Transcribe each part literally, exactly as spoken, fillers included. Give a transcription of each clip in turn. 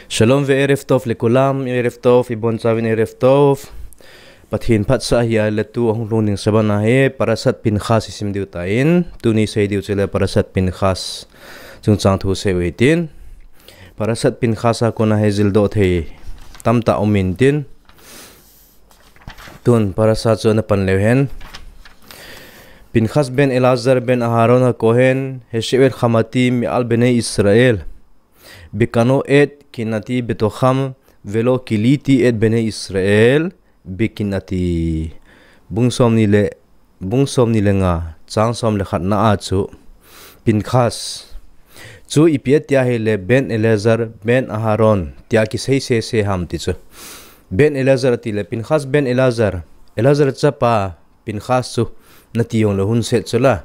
Shalom ve erev tov lekulam, erev tov, ibon chavin erev tov. Pathin phatsa hi a le tu ahung lhung ding sabana hi Parashat Pinchas isim diu ta in, tuni sei diu chule Parashat Pinchas chungchang thu sei u hitin. Parashat Pinchas a kona hi jildoh thei tamtah um intin. Tun Parashat chu ana pan leu hen. Pinchas ben Elazar ben Aharon hakohen, heshevet chamati me'al bnei Israel. Bekano et kinati betocham velo kiliti et bnei Israel bekinati. Bung som ni le, bung som ni le nga, chang som le khat na a chu Pinchas chu ipi atia hile ben Elazar ben Aharon tia kisei sese ham ti chu. Ben Elazar ati le Pinchas ben Elazar, Elazar chapa Pinchas chu nati jongle hunset chu la.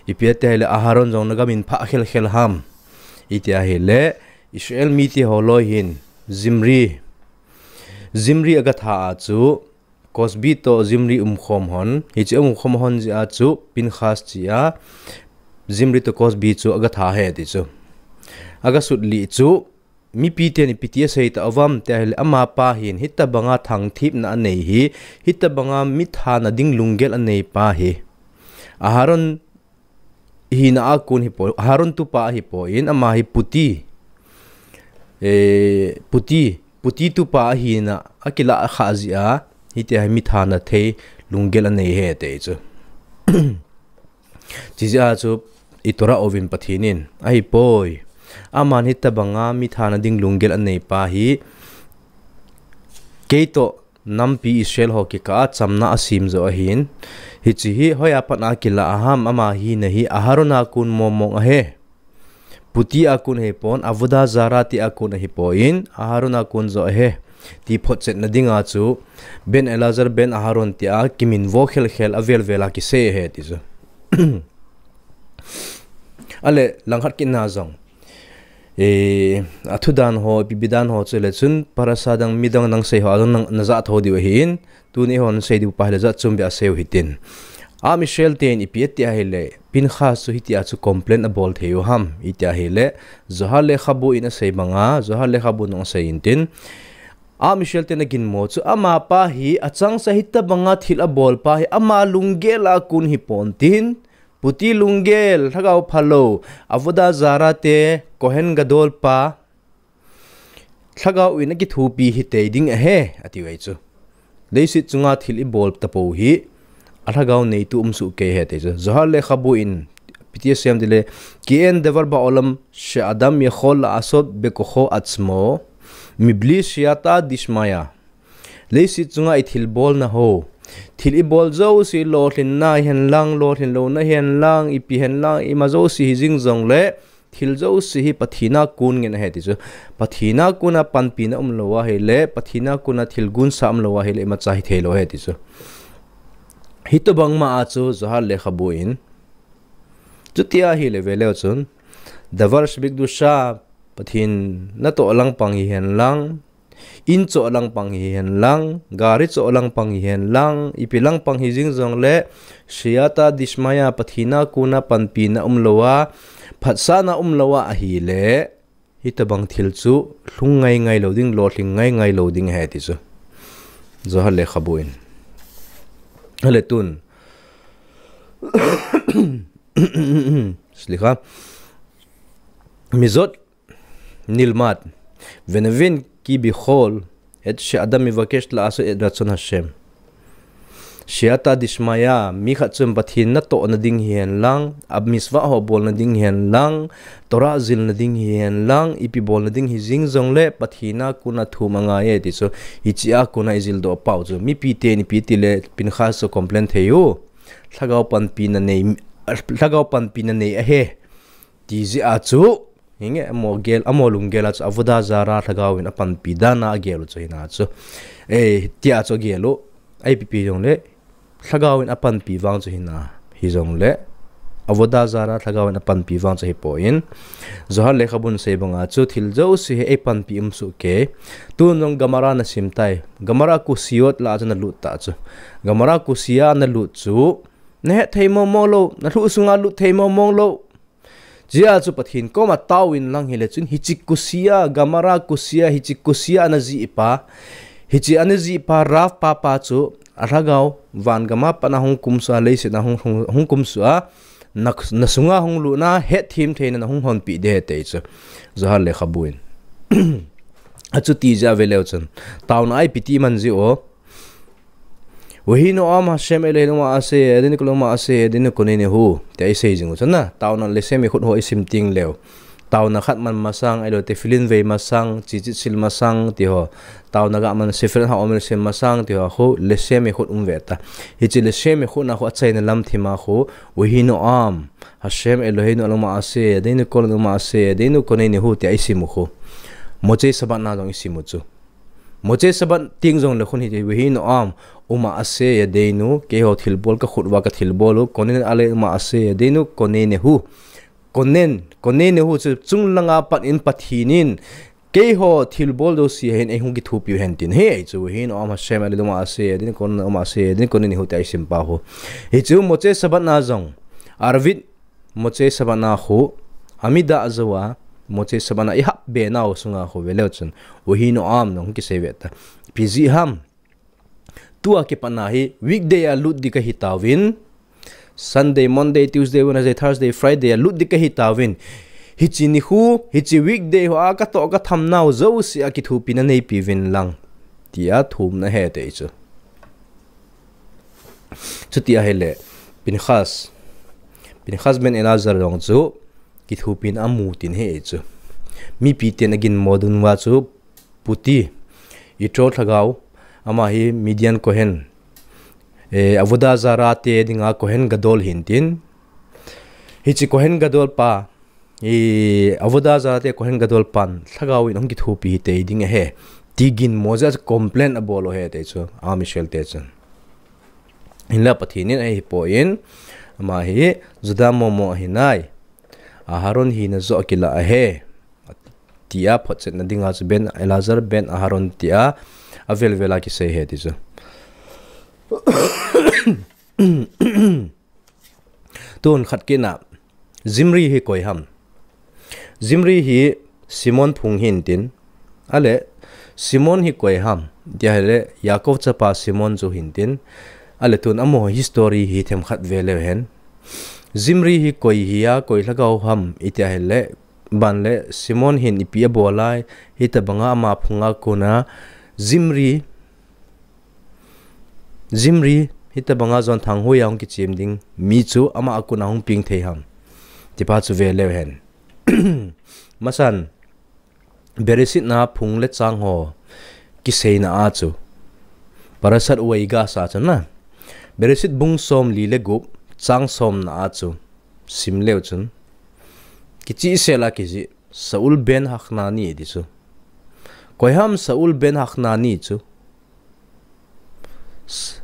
Ipi atia hile Aharon jong nagamin phah khelkhel ham. Itia hile Israel mite ho loi hin Zimri, Zimri agatha a chu Kosbi to Zimri umkhom hon. Hiche umkhom hon jeh a chu Pinchas chi a Zimri to Kosbi chu agatha he ti chu. Agasut li chu Mipi teni ipi ti asei ta uvam tia hile amapa hin hitabanga thangthipna anei hi, hitabanga mithana ding lunggel anei pa hi Aharon hina a kon hipoi, Aharon tupa ahipoi in ama hi puti, eh, puti, puti tupa ahina akilah kha jeh a, hitia hi mithana thei lunggel anei he ti chu. Chijeh a chu i Torah uvin Pathin in, ahipoi. Aman hitabanga mithana ding lunggel anei pa hi, keito nampi Israel ho kikah a chamna asem jo ahin. Hiche hi hoiya pat a kilah ham, ama hina hi Aharon a kon momong ahi. Puti a kon ahipon, Avodah Zarah ti a kon ahipoi in, Aharon a kon jo ahi. Ti photchetna dinga chu, Ben Elazar, Ben Aharon tia kiminvo khelkhel avel vel a kisei ahi ti chu. Ale, langkhat kit na jong. Eh, athudan ho, ipi ipi dan ho chu le chun, parasha dang midang nang sei ho, adang nang, najah tho diu ahin, Tuni hon sei diu pa hile jat chom beh a sei u hitin. Am Israel ten ipi ati ahile, Pinchas chu hitia chu complain abol thei u ham, iti ahile, Zohar lekhabu in asei banga, Zohar lekhabu nung asei intin. Am Israel ten aginmo chu amapa hi, achangsa hitabanga thil abol pa hi, ama lunggel a kon hipon tin, puti lunggel, lhagao phalou, Avodah Zarah te, Kohen Gadol pa, Lhagao in akithopi hitei ding ahi, ati uve chu. Leiset chunga thil ibol tapou hi, alhagao neitu umsoh kei ahi ti chu. Zohar lekhabu in, ipi ti asei em tile, Ki en davar ba'olam she'adam yachol la'asot bekocho atzmo, mibli siyata dishmaya. Leiset chunga ithilbolna ho. Thil ibol jouse lolhinna hihen lang, lolhin louna hihen lang, ipi hihen lang, ima jouse hijing jongle, thil jouse hi Pathen a kon ngen ahi ti chu. Pathen a kona panpina umlou ahile, Pathen a kona thil gonsa umlou ahile, imacha hithei lou ahi ti chu. Hitobang ma a chu Zohar lekhabu in. Chuti ahile veleu chun. Davar shebekdusha Pathen natoh langpang hihen lang. In choh langpang hihen lang, gari choh langpang hihen lang, ipi langpang hijing jongle, siyata dishmaya Pathen a kona panpina umlou a, phatsahna umlou a ahile, hitobang thil chu lhung ngai ngai lou ding, lolhing ngai ngai lou ding ahi ti chu. Zohar lekhabu in. Hale tun. Slikha. Mizot Nilmad, venevin ki bechol et she'adam mevakesh la'asot et ratzon Hashem. Siyata dishmaya, mi khat chun Pathen natohna ding hihen lang, a mitzvah ho bolna ding hihen lang, Torah jilna ding hihen lang, ipi bolna ding hijing jongle, Pathen a kona thum angaiye ti chu, hiche a kona ijildoh pau chu. Mipi ten ipi tile, Pinchas chu complain thei u. Lhagao panpina nei, lhagao panpina nei ahi. Ti jeh a chu, hinge amo gel, amo lunggel a chu Avodah Zarah lhagao in apanpi dan a agel u chu hina chu. Eh, tia chu agel u, ipi pi jongle, lhagao in apanpi vang chu hina, hijongle, Avodah Zarah lhagao in apanpi vang chu hipon, Zohar lekhabun sei banga chu thil jouse hi eipanpi umsoh kei, tun jong Gemara nasim tai, Gemara Koshiot la chu nalut ta chu. Gemara Koshia nalut chu, nahet thei momo lou, nalhu sunga lut thei momo lou. Chea chu Pathen koma tao in lang hile chun, hiche kusia, Gamara kusia, hiche kusia ana jih pa, hiche ana jih pa Rav papa chu, alhagao, van gama pat na hung kumsuh a, leiset na hung, hung, hung kumsuh a, na, na sunga hung lut na, hetthem theina na hung honpeh ding ahi ti chu. Zohar lekhabu in. Achuti jeh a ve leu chun. Taona a ipi ti man ji o. Vehi noam Hashem Eloheinu ma'aseh yadenu kol ma'aseh yadenu konenu hu. Tia isei jing u chun na. Taona Leshem Yichud ho isim teng leu. Taona khat man masang, ahilou tefillin vei masang, tzitzit sil masang, ti ho. Taona ga man Sefirat HaOmer sim masang, ti ho. Khu Leshem Yichud um ve ta. Hiche Leshem Yichud na khu achaina lam thim a khu. Vehi noam Hashem Eloheinu ma'aseh yadenu kol ma'aseh yadenu konenu hu. Tia isim u khu. Motzei Shabbat na jong isim u chu. Motzei Shabbat teng jong le khun hiti, vehi noam, uma'aseh yadenu, keiho thilbol kakhut uva kathilbol u, konen aleh uma'aseh yadenu, konenu hu. Konen, konenu hu chu chunglang a pat in Pathen in, keiho thilbol jouse hin eihung kithopi u hen tin. Hichu, vehi noam Hashem Eloheinu ma'aseh yadenu, konen uma'aseh yadenu, konenu hu tia isim pa u. Hichu, Motzei Shabbat na jong, Arvit, Motzei Shabbat na khu, amida ajo a, Motzei Shabbat na ihap be nau sunga khu ve leu chun, vehi noam nong kisei ve ta. Ipi jeh ham. Tua kipat na hi, weekday a lut ding kahi tauvin, Sunday, Monday, Tuesday, Wednesday, Thursday, Friday a lut ding kahi tauvin. Hiche nikho, hiche weekday ho a katoh katham nau jouse a kithopina neipi uvin lang. Tia thumna ahi ti chu. Chuti ahile, Pinchas. Pinchas ben Eleazar jong chu, kithopina amu tin ahi chu. Mipi ten aginmo ding uva chu, Puti, Yitro lhagao, ama hi Midian Kohen. Eh, Avodah Zarah te dinga Kohen Gadol hin tin. Hiche Kohen Gadol pa, I Avodah Zarah te Kohen Gadol pan, lhagao in ahung kithopi hite ding ahi. Ti ginmo jeh a complain abol u ahi ti chu, Am Yisrael te chun. Hinla Pathen in ahipoi, ama hi Juda momo ahi nai. Aharon hina joh akilah ahi. Tia photchetna dinga chu ben Eleazar ben Aharon tia avel vel a kisei ahi ti chu. Tun khat kit na, Zimri hi koi ham. Zimri hi Shimon phung hin tin. Ahile, Shimon hi koi ham. Tia ahile, Yaakov chapa Shimon chu hin tin. Ahile tun amaho history hi themkhat ve leu hen. Zimri hi koi hi a, koi lhagao ham. Iti ahile, ban le, Shimon hin ipi abol a, hitabanga ama phunga kona, Zimri, Zimri, hitabanga Jonthang hoi a hung kichem ding, mi chu ama a kona hung peng thei ham. Tipa chu ve leu hen. Masan, Bereshit na phung le chang ho, kiseina a chu. Parashat Vayigash a chu na. Bereshit bung somli le gup, chang somna a chu. Sim leu chun. Kichehsel a kijih, Shaul ben Hanani ti chu. Koi ham Shaul ben Hanani chu.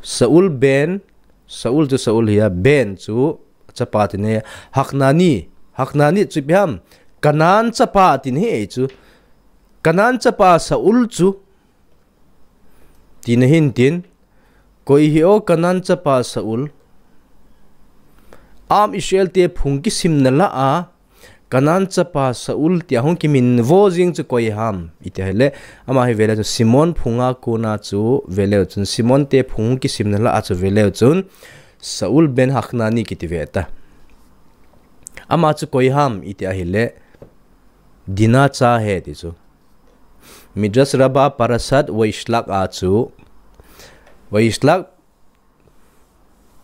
Shaul ben, Shaul chu Shaul hi a, ben chu chapa tin ahi, Hanani, Hanani chu ipi ham, Kanan chapa tin ahi chu, Kanan chapa Shaul chu, tina hin tin, koi hi o Kanan chapa Shaul, Am Yisrael te phung kisimna lah a, Kanan chapa Shaul tia hung kiminvo jing chu koi ham. Iti ahile, ama hi ve leu chun Shimon phunga kona chu ve leu chun, Shimon te phung kisimna lah a chu ve leu chun, Shaul ben Hanani kiti ve ta. Ama chu koi ham, iti ahile, Dina cha ahi ti chu. Midrash Rabbah Parashat Vayishlach a chu, Vayishlach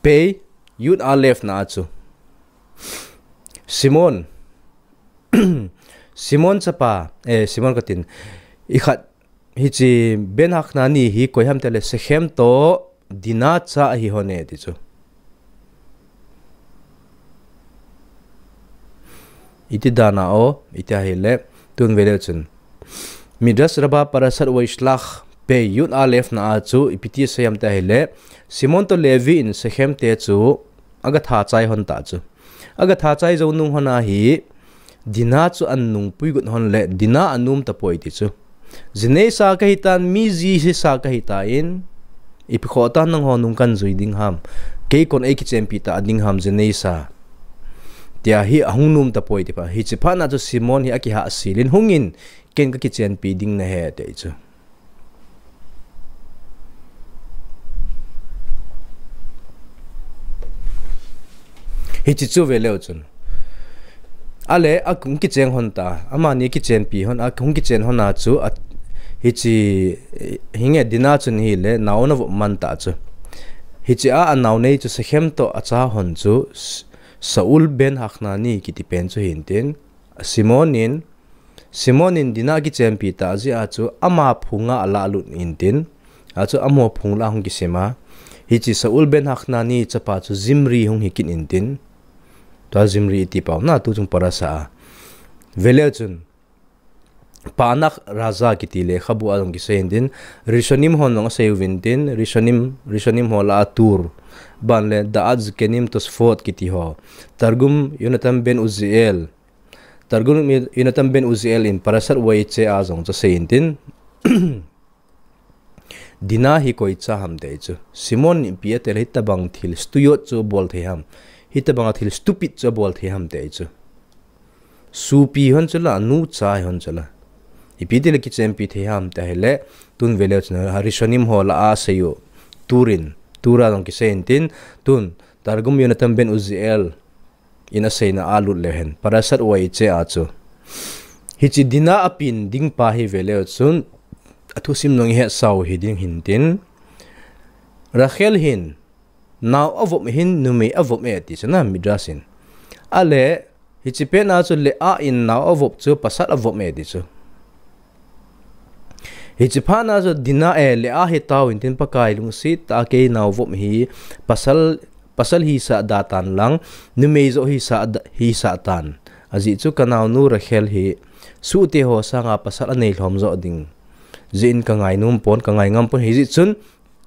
Pei, Yud Aleph na a chu. Shimon. Shimon chapa, eh, Shimon katin. Ikhat, hiche ben Hanani hi koi ham tile Shechem to Dina cha ahi hon e ti chu. Iti dan a o, iti ahile, tun ve leu chun. Midrash Rabbah Parashat Vayishlach Pei Yud Aleph na a chu, ipi ti asei ham tia ahile, Shimon to Levi in Shechem te chu, aga tha chai hon ta chu. Aga tha chai jou nung hon a hi, Dina chu an nungpui got hon le, Dina anom tapoi ti chu. Jinei sa kahi tan, mi ji hi sa kahi tan, ipi khoh tan nangho nung kan jui ding ham. Kei kon ei kichempi ta ding ham, jinei sa. Tia hi ahung nom tapoi ti pa. Hichi phat na chu Simon hi akihahsel in, "Hungin, ken kakichenpi ding nahi," ati chu. Hichi chu veleu chun. Ale, ahung kicheng hon ta. Amani kichenpi hon, ahung kichen hon a chu, a, hichi, hinge dina chun hile, nao ana vop man ta chu. Hichi a, anao nei chu Shechem toh acha hon chu, S-, Shaul ben Hanani kiti pen chu hintin. Simon in, Simon in dina kichenpi ta jeh a chu ama phunga alalut intin, a chu amaho phung la hung kisem a. Hichi Shaul ben Hanani chapa chu Zimri hung hi kit intin. Tua Zimri iti pau na tu chung parasha a. Veleu chun, Panak Raja kiti lekhabu a jong kisei intin, Rishonim hon jong asei uvin tin, Rishonim, Rishonim ho la a tur. Ban le Da'at Zikanim Tosfot kiti ho. Targum Yonatan ben Uziel. Targum Yonatan ben Uziel in Parashat Vayetze a jong chu asei intin. Dina hi koi cha ham ti chu. Simon in ipi atel hitabang thil stuyot chu abol thei ham. Hitabang a thil stupid chu abol thei ham ti chu. Supi hon chu la, nu cha hon chu la. Ipi tile kichenpi thei ham ti hile, tun veleu chun Rishonim ho la a asei u. Turin, tura jong kisei intin, tun Targum Yonatan ben Uziel in aseina a lut leu hen. Parashat Vayetze a chu. Hichi dina apen ding pa hi veleu chun, athusim nung ihet sau hi ding hintin. Rachel hin, nao avop hin, numei avop e ti chu na Midrash in. Ale, hichi pen a chu Leah in nao avop chu, pasal avop e ti chu. Hichi phat na chu Dina e, Leah hi tao intin Pakai lungset a kei nao vop hi pasal, pasal hisah da tan lang, numei joh hisah da, hisah tan. Ajeh chu kanaonu Rachel hi, suhte ho sanga pasal anei lhom joh ding. Jeh in kangai nom pon, kangai ngam pon hijeh chun,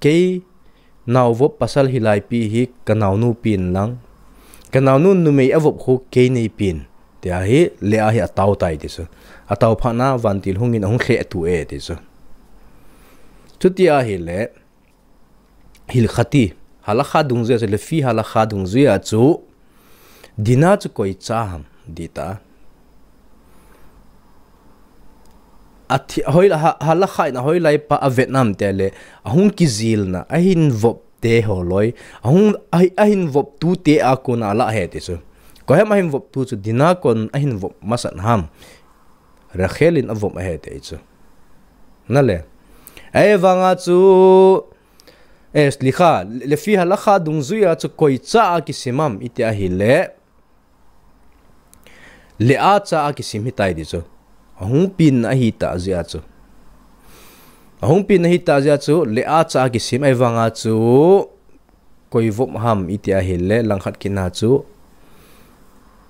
kei nao vop pasal hilai pi hi kanaonu pen lang. Kanaonu numei avop khu kei nei pen. Tia hi Leah hi atao tai ti chu. Atao phat na vantil hungin ahung lheh tu e ti chu. Chuti ahile, hilkhati, halakha dungjui a chu, Levi halakha dungjui a chu, dina chu koi cha ham, ti ta. Athi, hoi la, ha, halakha in ahoilai pa avet nam ti le, ahung kijilna, ahin vop te holoi, ahung, ahi, ahin vop tute a kona ala he ti chu. Koi ham ahin vop tu chu, dina kon ahin vop masat ham. Rachel in avop ahi ti chu. Nale. Ahivanga chu, eh, slikha, Levi halakha dungjui a chu koi cha a kisim ham, iti ahile. Leah cha a kisim hitai ti chu. Ahung pen ahi ta jeh a chu. Ahung pen ahi ta jeh a chu, Leah cha a kisim ahivanga chu, koi vop ham iti ahile, langkhat kina chu,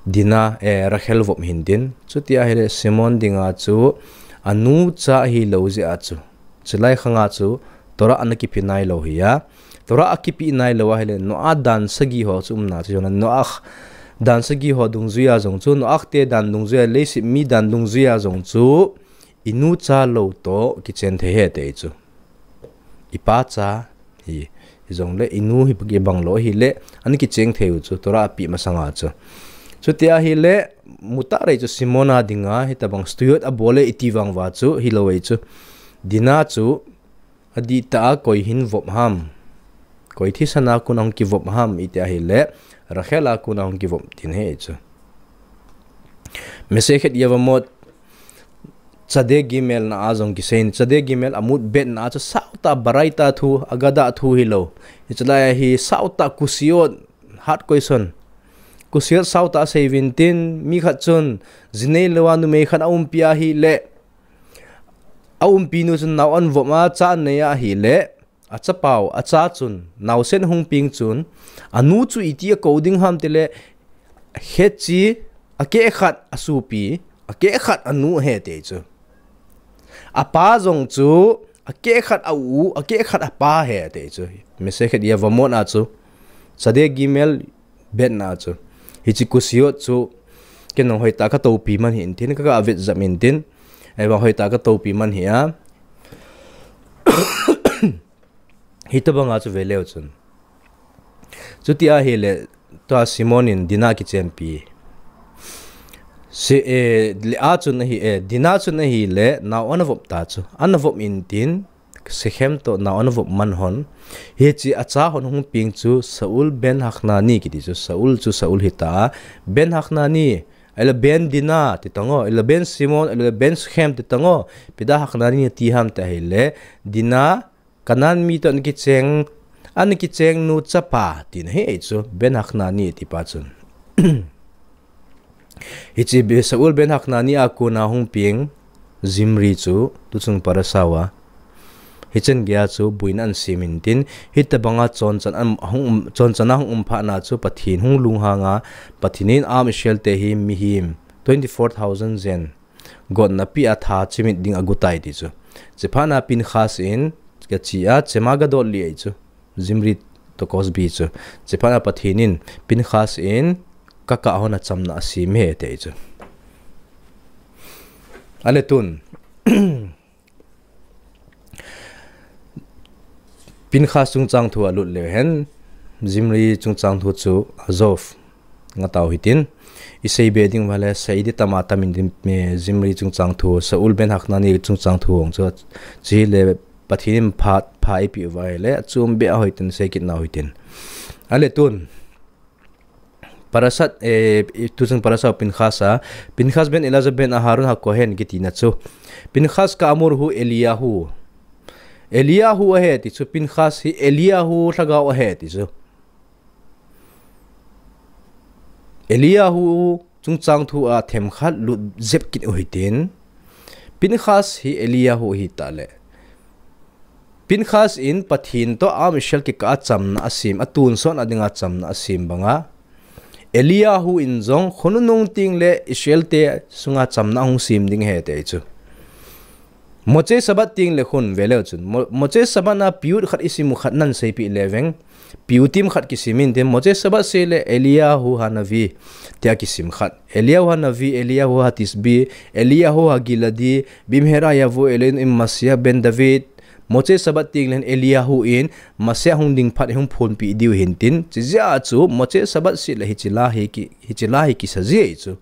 Dina, eh, Rachel vop hintin. Chuti ahile, Simon dinga chu, anu cha hilou jeh a chu. Chulai khanga chu, Torah ana kipe nailou hi a. Torah akipe nailou ahile, Noah dan sagi ho chu umna chu, Noah dan sagi ho dungjui a jong chu, Noah te dan dungjui a, leiset mi dan dungjui a jong chu, inu cha lou toh kichen thei ahi ti chu. Ipa cha hi, hijongle inu hi kibang lou ahile, ana kicheng thei u chu, Torah ape masanga chu. Chuti ahile, muta rei chu Simon a dinga, hitabang stuyot abol e iti vang uva chu, hilou e chu. Dina chu, adih tah a koi hin vop ham. Koi thisan a kon ahung kivop ham, iti ahile, Rachel a kon ahung kivop tin ahi chu. Masechet Yevamot, Chade Gimel na a jong kisei in, Chade Gimel Amud Bet na a chu sautah Baraita thu, Agada thu hilou. Hichelai a hi sautah Kusiot, hard question. Kusiot sautah asei uvin tin, mi khat chun, jinei lou a numei khat aumpi ahile, aumpi nu chun nao anvop a, cha anei ahile, achapa u, acha chun, naosen hung peng chun, anu chu iti akou ding ham tile, hiche, akeh khat asopi, akeh khat anu ahi ti chu. Apa jong chu, akeh khat a u, akeh khat apa ahi ti chu. Masechet Yevamot a chu, Chade Gimel Bet na chu. Hiche Kusiot chu, ken jong hoitah a katopi man hih in tin, ka, ka vet jam in tin. Ahivang hoitah a katopi man hih a. Hitabang a chu veleu chun. Chuti ahile, tua Simon in Dina kichenpi. Se, eh, le a chun ahi, eh, Dina chun ahile, nao ana vop ta chu. Ana vop intin, Shechem to nao ana vop man hon. Hiche acha hon hung peng chu Shaul ben Hanani kiti chu. Shaul chu Shaul hita. Ben Hanani, ahile ben Dina ti tango, ahile ben Shimon, ahile ben Shechem ti tango. Ipi dia Hanani ti ham ti ahile, Dina Canaan mi to ana kicheng, ana kicheng nu chapa tina ahi chu, ben Hanani ti pa chun. Hiche be Shaul ben Hanani a kona hung peng Zimri chu, tuchung parasha uva. Hichan geiya chu boina ana sem intin, hitobanga chonchan ana hung um, chonchan a hung um phat na chu Pathen hung lunghang a, Pathen in Am Israel te hi mihem twenty-four thousand jen gotna pi a tha chimit ding agu tai ti chu. Chephat na Pinchas in, ka chi a, chema ga dot li ai chu. Zimri to Kosbi chu. Chephat na Pathen in, Pinchas in, ka kah hon a chamna asem e ti chu. Ale tun. Pinchas chungchang thu alut leu hen, Zimri chungchang thu chu ajof. Nga tao hitin. I sei be ding vale, sei di tama tamin din, eh, Zimri chungchang thu, Shaul ben Hanani chungchang thu hung chu. Chule Pathen in phat, pha ipi uva ahile, achom be a hoitin, sei kit nau hitin. Ale tun. Parashat, eh, tuchung parashat Pinchas a, Pinchas ben Eleazar ben Aharon ha Kohen kiti na chu. Pinchas ka amur hu Eliyahu. Eliyahu ahi ti chu, Pinchas hi Eliyahu lhagao ahi ti chu. Eliyahu chungchang thu a themkhat lut jep kit u hitin. Pinchas hi Eliyahu hi ta le. Pinchas in Pathen to Am Israel kikah a chamna asem, atonsot na dinga chamna asem banga. Eliyahu in jong khonung nung teng le Israel te sunga chamna hung sem ding ahi ti chu. Motzei Shabbat teng le khun ve leu chun. Mo-, Motzei Shabbat na piyut khat isim u khat nan seipeh le veng. Piyutim khat kisim intin Motzei Shabbat sei le Eliyahu Hanavi tia kisim khat. Eliyahu Hanavi, Eliyahu Hatishbi, Eliyahu Hagiladi, Bimhera Yavo Elohim Mashiach ben David. Motzei Shabbat teng le Eliyahu in Mashiach hung ding phat hung phonpeh diu hintin. Chijeh a chu Motzei Shabbat sei le hiche la hi ki, hiche la hi kisa jeh chu.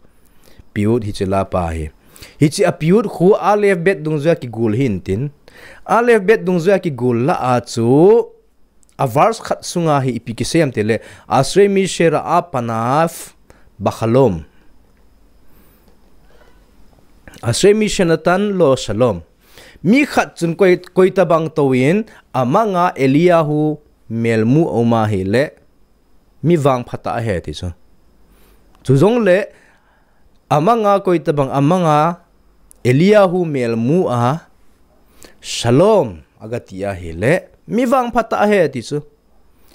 Piyut hiche la pa hi. Hiche a piyut khu Aleph Bet dungjuia kigol hintin. Aleph Bet dungjuia kigol la a chu a verse khat sunga hi ipi kisei em tile, Ashrei mi shera'a panav bachalom. Ashrei mi shenatan lo shalom. Mi khat chun koi, koi tabang touvin, amanga Eliyahu melmu aum ahile, mi vangpha tah ahi ti chu. Chujongle, amanga koi tabang, amanga Eliyahu melmu a, shalom, aga ti ahile, mi vangpha tah ahi ti chu.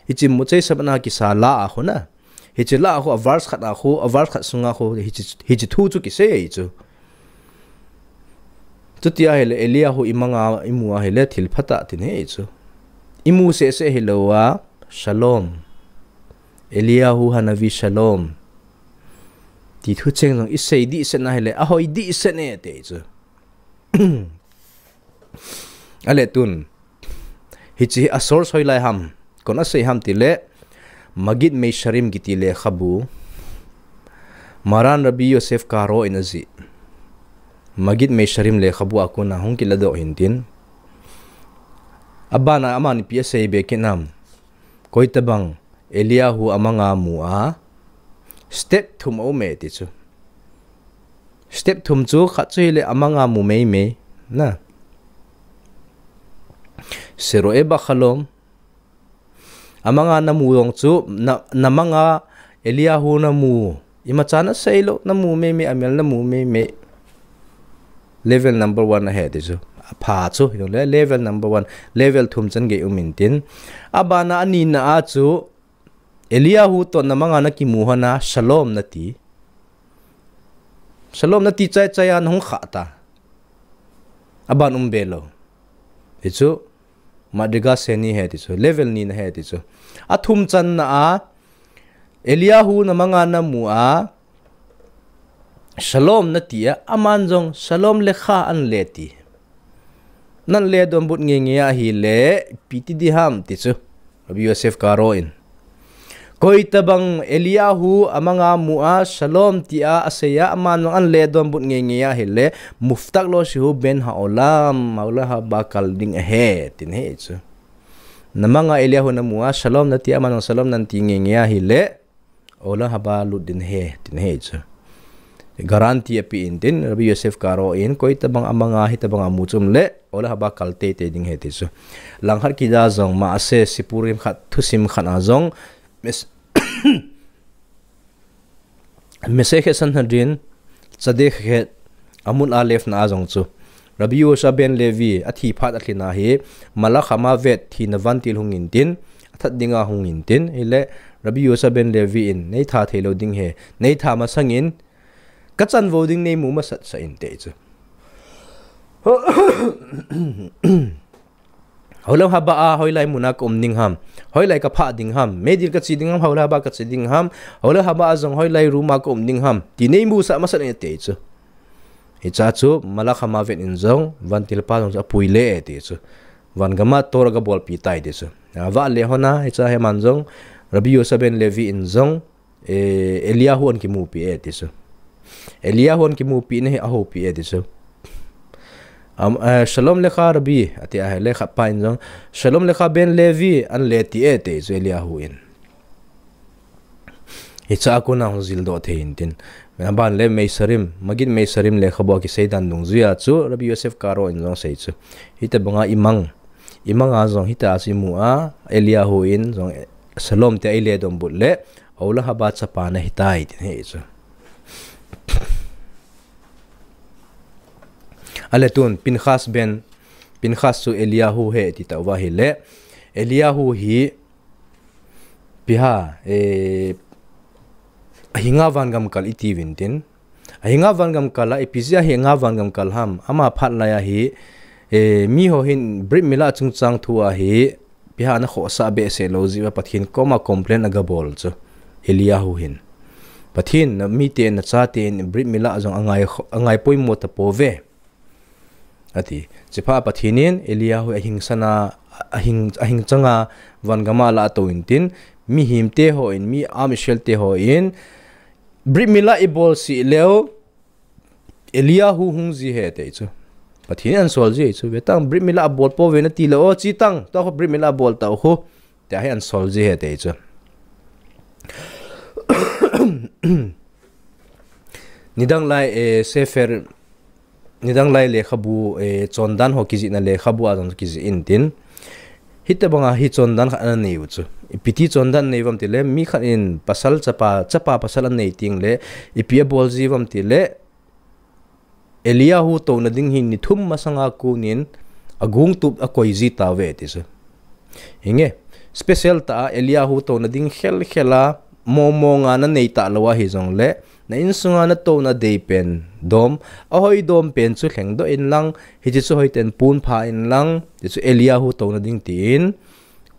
Hiche Motzei Shabbat na kisa la a khu na. Hiche la a khu a verse khat a khu, a verse khat sunga khu, hiche, hiche thu chu kisei chu. Chuti ahile, Eliyahu imanga, imu ahile, thil phatah tin ahi chu. Imu seh seh hilou a, shalom. Eliyahu Hanavi shalom. Ti thu cheng jong isei dih seh na hile, ahoi dih seh ne ti chu. Ale tun. Hiche a source hoilai ham. Koin asei ham tile, Maggid Meisharim kiti lekhabu. Maran Rabbi Yosef Karo in ajih. Maggid Meisharim lekhabu a kona hung kiladoh hintin. Abana aman ipi asei be kit nam. Koi tabang Eliyahu amanga mu a. Step thum aum e ti chu. Step thum chu khat chu hile amanga mu meimei. Na. Shero'a bachalom. Amanga namu jong chu, na, namanga Eliyahu namu. Imacha nasei lou, namu meimei, amel namu meimei. Level number one ahi ti chu. Apha chu, hile, level number one. Level thum chan gei um intin. Abana anina a chu, Eliyahu to namanga nakimu hon a, shalom nati. Shalom nati chai chai a nahung kha ta. Aban um be lou. Ti chu, Madriga Sheni ahi ti chu, level ni na ahi ti chu. Athum channa a, Eliyahu namanga namu a, shalom nati a, aman jong, shalom lecha anle ti. Nanle donbut ngeingei ahile, ipi ti diham ti chu. Rabbi Yosef Karo in. Koitabang Eliyahu amanga mu a, Shalom tia aseiya, aman jong an le donbut ngeingei ahile, Muftak lo shehu ben haolam, haolam haba kal ding ahi, tin ahi chu. Namanga Eliyahu namu a, Shalom nati a, aman jong Shalom nati ngeingei ahile, Olam haba lut ding ahi, tin ahi chu. Guarantee ape intin, Rabbi Yosef Karo in, koitabang amanga hitabang amu chu umle, olam haba kal teitei ding ahi ti chu. Langkhat kida jong, Maaseh Sipurim khat, thusim khat a jong, Mes-, Masechet Sanhedrin, Tzadik Chet, Amud Aleph na a jong chu. Rabbi Yehoshua ben Levi, athi phat alhin ahi, Malach Hamavet, thina vantil hung intin, athat dinga hung intin, hile, Rabbi Yehoshua ben Levi in, nei tha thei lou ding ahi, nei tha masangin, kachan vo ding nei mu masat sah in ti chu. Hoilam haba a, hoilai muna ka um ding ham, hoilai ka phah ding ham, meidil ka che ding ham, hoilam haba ka che ding ham, hoilam haba a jong hoilai room a ka um ding ham, ti nei musah masat in ti chu. Hiche a chu, Malach Hamavet in jong, vantil pa jong chu apui le ti chu. Van gam a Torah ga bolpi tai ti chu. Avale hon a, hiche a hi aman jong, Rabbi Yehoshua ben Levi in jong, eh, Eliyahu ahin kimupi e ti chu. Eliyahu ahin kimupi in ahi ahoupi e ti chu. Am, eh, Shalom lecha Rabbi, ati ahile khat pa in jong, Shalom lecha ben Levi, ahin le ti e ti chu Eliyahu in. Hiche a kona hung jildoh thei intin. Aban le Mesarim, Magid Mesarim lekhabu a kisei dan dungjuia chu, Rabbi Yosef Karo in jong asei chu. Hitabanga imang, imanga jong hita a chu imu a, Eliyahu in jong, Shalom tia eile donbut le, olam haba chapa nahitai, tin ahi chu. Ale tun, Pinchas ben, Pinchas chu Eliyahu ahi ti tauva hile, Eliyahu hi, Piha, eh, ahinga van gam kal iti uvin tin. Ahinga van gam kal a, ipi jeh a ahinga van gam kal ham, ama phat lai ahi, eh, miho hin Brit Mila chungchang thu ahi, piha ana khohsah behseh lou jeh uva Pathen koma complain aga bol chu, Eliyahu hin. Pathen, namite, nachaten Brit Mila jong angai kho-, angai poimo tapouve. Ati, chuphat Pathen in Eliyahu ahing sana, ahing, ahing changa van gam a la atou intin, mihem te hon, mi Am Israel te hon, Brit Mila ibol sih leu, Eliyahu hung ji ahi ti chu. Pathen in ahin sol ji ahi chu. Vetang Brit Mila abol pouve nati leh o, chetang, tua khu Brit Mila abol tau khu. Tia hi ahin sol ji ahi ti chu. Nidang lai, eh, Sefer, nidang lai lekhabu, eh, chondan ho kijihna lekhabu a jong kijih intin. Hitabanga hi chondan khat ana nei u chu. Ipi ti chondan nei uvam tile, mi khat in pasal chapa, chapa pasal anei tengle, ipi abol ji uvam tile, Eliyahu touna ding hi ni thum masanga konin agongtup akoi ji tauve ti chu. Hinge, special tah a Eliyahu touna ding khelkhel a, mongmong a nanei talou ahi jongle, na insunga natouna dei pen dom, ahoi dom pen chu lhengdoh inlang, hiche chu hoiten ponpha inlang, ti chu Eliyahu touna ding tin,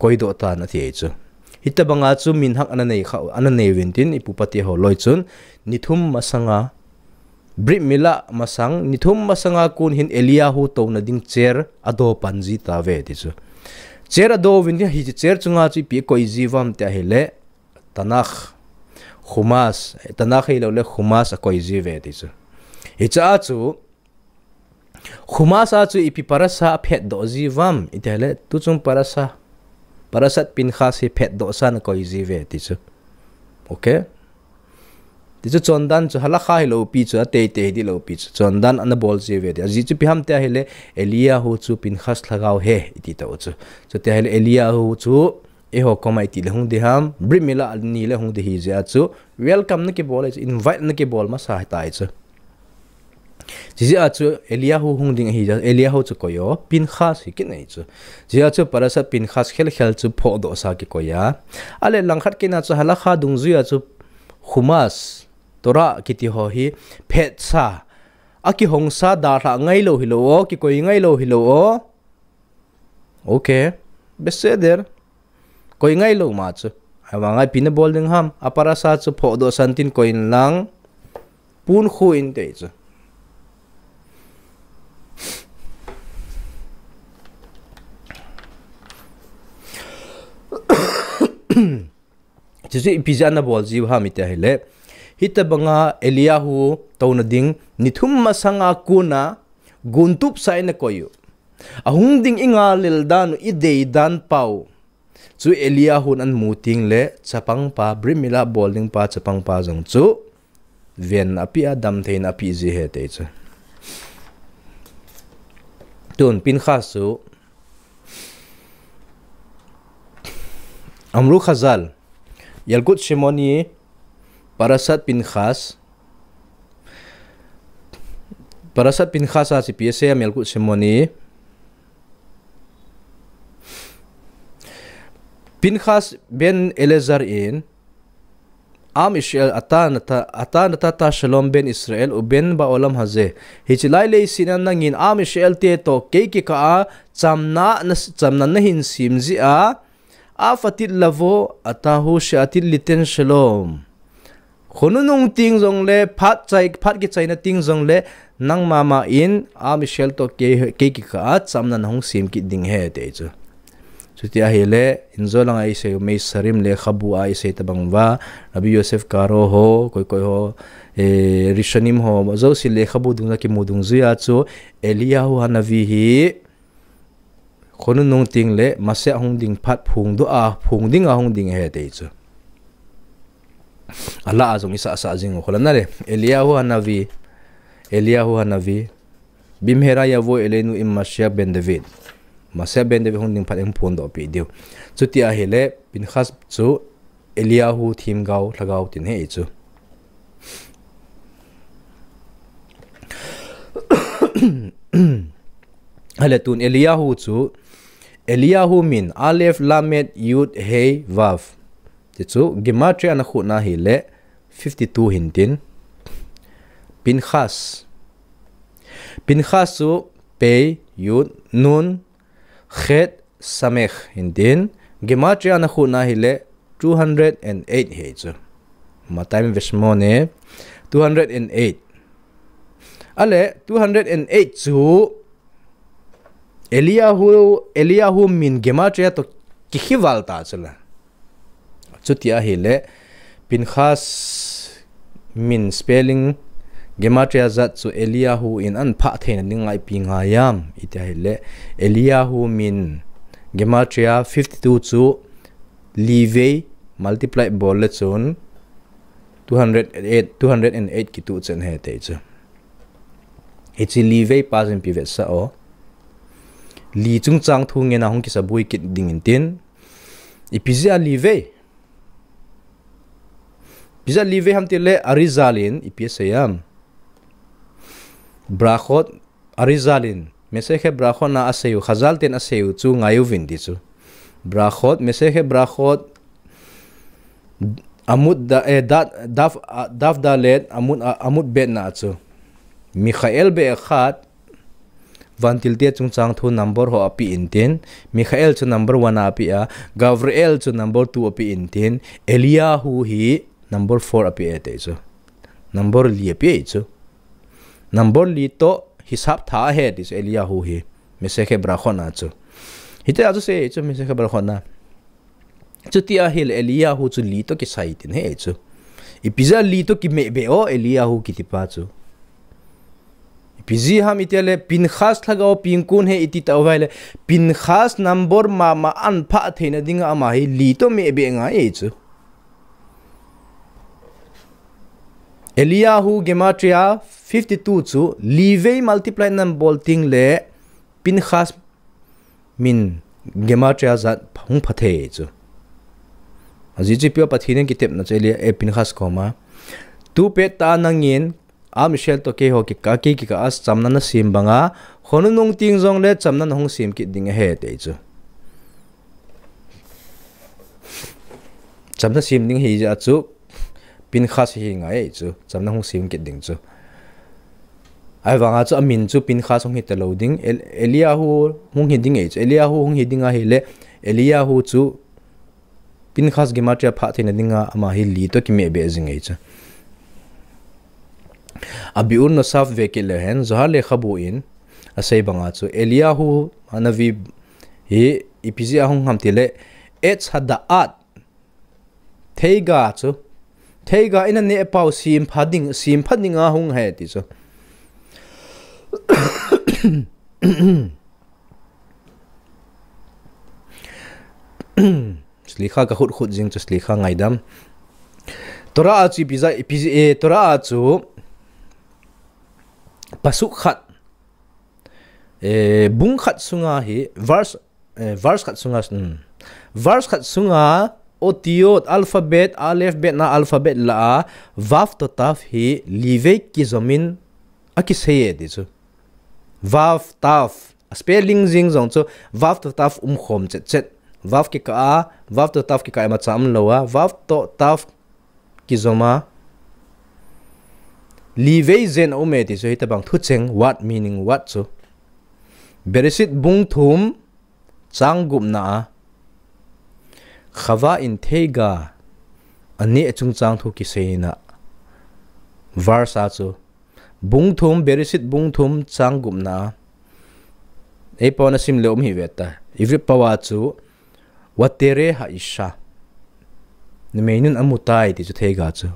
koidoh tan ati ahi chu. Hitabanga chu minhak ana nei kha, ana nei uvin tin, ipu ipa te ho loi chun, ni thum masanga, Brit Mila masang, ni thum masanga kon hin Eliyahu touna ding chair adoh pan ji tauve ti chu. Chair adoh uvin tin, hiche chair chunga chu ipi akoi ji uvam ti ahile, Tanakh, Chumash, Tanakh hilou le Chumash akoi ji uve ti chu. Hiche a chu, Chumash a chu ipi parasha aphetdoh ji uvam, iti ahile, tuchung parasha, Parashat Pinchas hi phetdoh san akoi ji uve ti chu. Okay? Ti chu chondan chu halakha hilou pi chu, ateitei hiding lou pi chu, chondan ana bol ji uve ti. Ajeh chu ipi ham ti ahile, Eliyahu chu Pinchas lhagao ahi, iti tau chu. Chuti ahile Eliyahu chu, eiho koma iti le hung ding ham, Brit Mila ni le hung ding ahi jeh a chu, welcome nakibol ahi chu, invite nakibol masa ahitai chu. Chijeh a chu Eliyahu hung ding ahi jeh a, Eliyahu chu koi o, Pinchas hi kit ahi chu. Chijeh a chu Parashat Pinchas khelkhel chu phohdoh sa kikoi a. Ale langkhat kit na chu halakha dungjuia chu Chumash, Torah kiti ho hi phetsa, akihongsa dalhah ngailou hilou o, kikoi ngailou hilou o. Okay. Beseder. Koi ngailou ma chu. Ahivanga ipi nabol ding ham. A parasha chu phohdoh san tin koi inlang. Ponkhu in ti chu. Chuchu ipi jeh a ana bol jiu ham iti ahile, hitabanga Eliyahu touna ding ni thum masanga kona guntup sa in ana koi u. Ahung ding inga lel dan u, idei dan pau. Chu Eliyahu in amu teng le chapangpa, Brit Mila bol ding pa chapangpa jong chu ven api a, damtheina api ji ahi ati chu. Tun Pinchas chu Amru Chazal, Yalkut Shimoni, Parashat Pinchas, Parashat Pinchas a chu ipi asei em, Yalkut Shimoni. Pinchas ben Eleazar in, Am Yisrael, אתה נתת שלום בין ישראל ובין בעולם הזה. Hiche lai leiset a nangin Am Yisrael te toh kei kikah a chamna na, chamna nahin sem jeh a, אף עתיד לבוא אתה הוא שעתיד ליתן שלום. Khonung nung teng jongle, phat chai, phat kichaina teng jongle, nangma ma in Am Yisrael toh kei, kei kikah a chamna nahung sem kit ding ahi ati chu. Chuti ahile, injo langa isei u Mei Shearim lekhabu a isei tabang uva, Rabbi Yosef Karo ho, koi koi ho, eh, Rishonim ho, jouse lekhabu dungjui a kimu dungjui a chu, Eliyahu Hanavi hi, khonung nung teng le Mashiach hung ding phat phongdoh a, phong ding a hung ding ahi ati chu. Alah a jong isah sah jing u, khola nale, Eliyahu Hanavi, Eliyahu Hanavi, במהרה יבוא אלינו עם משיח בן דוד. Mashiach ben David hung ding phat in phongdoh peh diu. Chuti ahile, Pinchas chu Eliyahu themgao, lhagao tin ahi chu. Ahile tun Eliyahu chu, Eliyahu min, Aleph, Lamed, Yud, Hei, Vav. Ti chu, Gematria a ana khut na ahile, fifty-two hintin. Pinchas. Pinchas chu, Pei, Yud, Nun, Chet, Samech hintin. Gematria a ana khut na ahile, two hundred and eight ahi chu. מאתיים ושמונה, two hundred and eight. Ahile, two hundred and eight chu Eliyahu, Eliyahu min Gematria toh kikhival ta chu la. Chuti ahile, Pinchas min spelling Gematria jat chu Eliyahu in ahin phah theina dinga ipi ngai em iti ahile, Eliyahu min Gematria fifty-two chu li vei multiply bol le chun two hundred eight, two hundred and eight kituh chen ahi ati chu. Hiche li vei pa jong ipi vetsah o. Li chungchang thu ngen a hung kisabui kit ding intin. Ipi jeh a li vei? Ipi jeh a li vei ham tile Arizal in ipi asei em? Brachot, Arizal in, Masechet Brachot na asei u, Chazal ten asei u chu ngai uvin ti chu. Brachot, Masechet Brachot, Amud da, eh, da, daf, ah, daf dalet, Amud, ah, Amud bet na chu. Michael be'echad, vantil te chungchang thu number ho ape intin, Michael chu number one a ape a, Gabriel chu number two ape intin, Eliyahu hi number four ape e ti chu. Number li ape e chu. Number li toh hisap tha ahi ti chu Eliyahu hi. Masechet Brachot na chu. Hitia chu asei chu Masechet Brachot na. Chuti ahile Eliyahu chu li toh kisai tin ahi chu. Ipi jeh a li toh kimeh be o Eliyahu kiti pa chu. Ipi jeh ham itile Pinchas lhagao pengkon ahi iti tauva ahile Pinchas number mama ahin phah theina dinga ama hi li toh meh be ngai e chu. Eliyahu Gematria fifty-two chu li vei multiply nabol tengle Pinchas min Gematria jat hung pha thei chu. Ajeh chu ipi a Pathen in kitepna chu Eli, eh, Pinchas koma. Tu pettah a nangin, Am Yisrael toh keiho kikah, kei kikah a chamna nasem banga, khonung nung teng jongle chamna nahung sem kit ding ahi ti chu. Chamna sem ding ahi jeh a chu, Pinchas hi ngai chu, chamna hung sem kit ding chu. Ahivanga chu amin chu Pinchas hung hita lou ding, El-, Eliyahu hung hi ding ahi chu, Eliyahu hung hi ding ahile, Eliyahu chu Pinchas Gematria phah theina dinga ama hi li toh kimeh be jing ahi chu. A Biur Nosaf ve kit leu hen, Zohar lekhabu in asei banga chu, Eliyahu Hanavi hi ipi jeh a hung ham tile, Etz Hada'at, Theiga chu. Theiga in aneh pau sempha ding, sempha dinga hung ahi ti chu. Slikha ka khut khut jing chu slikha ngaidam. Torah a chu ipi ja, ipi, eh, Torah a chu pasuk khat, eh, bung khat sunga hi verse, eh, verse khat sunga, hmm. Verse khat sunga otiyot, alphabet, aleph bet na alphabet la a, vav to tav hi livei kijomin akisei e ti chu. Vav tav. A spelling jing jong chu vav to tav umkhom chet chet. Vav kikah a, vav to tav kikah imacha umlou a, vav to tav kijom a. Livei jen a um e ti chu hitabang thucheng, what meaning what chu. Bereshit bung thum chang gupna a. Chava in theiga aneh chungchang thu kiseina. Verse a chu. Bung thum, Bereshit bung thum chang gupna. Ei pona sim le um hi ve ta. Ivri pawa chu, Vatere ha'isha. Numeinun amutai ti chu theiga chu.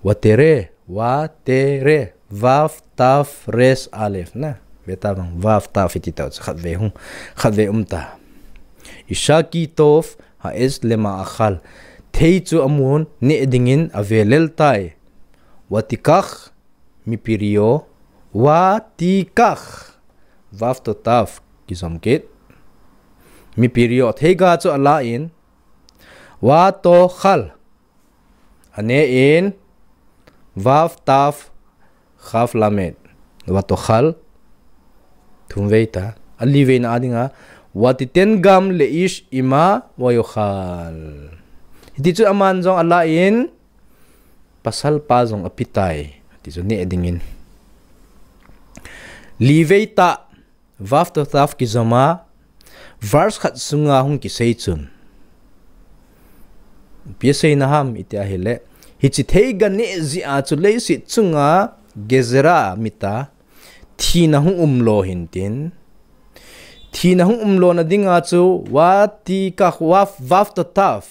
Vatere, vatere, vav, tav, res, alef na. Ve ta bang, vav, tav iti ta chu khatvei hung, khatvei um ta. Isha ki tov, ha'etz lema'achal. Thei chu amun, neh dingin avelel tai. Vatikach, mipirio, vatikach. Vav to tav, kijom kit. Mipirio, theiga chu ala in. Vatochal. Aneh in. Vav tav, chaf lamed. Vatochal. Thumvei ta. Aliveina a dinga. Vatiten gam leish ima vayochal. Hiti chu aman jong ala in. Pasal pa jong apetai. Ti chu neh dingin. Livei ta, vav to tav kijom a, verse khat sunga hung kisei chun. Ipi aseina ham iti ahile. Hiche theiga neh jeh a chu leiset chunga gezerah mita. Thina hung umlo hintin. Thina hung umlona dinga chu vatikach, vav, vav to tav.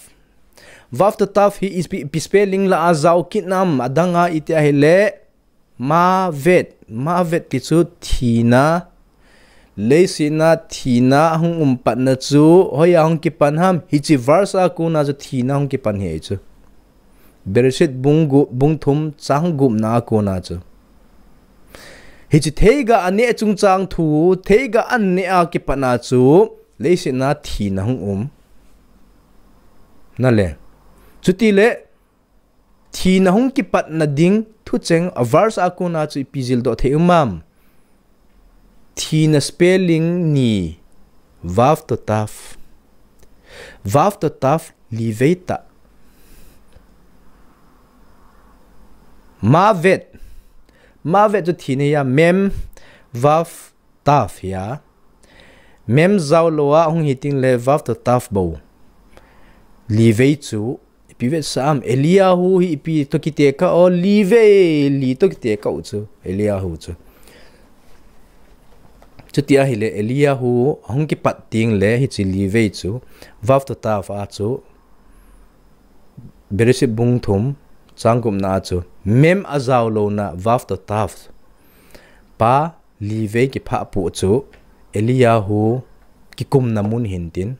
Vav to tav hi ipi, ipi spelling la a jao kit nam adanga iti ahile. Mavet, mavet ti chu thina. Leiset a thina hung um patna chu. Hoiya hung kipan ham. Hiche verse a kona chu thina hung kipan hi chu. Bereshit bung gu-, bung thum chang gupna a kona chu. Hiche theiga aneh chungchang thu, theiga aneh a kipatna chu, leiset a thina hung um. Nale. Chutile, thina hung kipatna ding, thucheng, a verse a kona chu ipi jildoh thei um am. Thina spelling ni, vav to tav. Vav to tav livei ta. Mavet. Mavet chu thina hiya, mem, vav, tav hiya. Mem jao lou a hung hi ting le vav to tav bou. Livei chu ipi vetsah am, Eliyahu hi ipi to kitekah o, livei li to kitekah u chu, Eliyahu chu. Chuti ahile Eliyahu hung kipat ting le hiche livei chu, vav to tav a chu, Bereshit bung thum, chang gupna a chu, mem ajao louna vav to tav. Pa livei kiphah pu chu, Eliyahu kikumna mun hintin.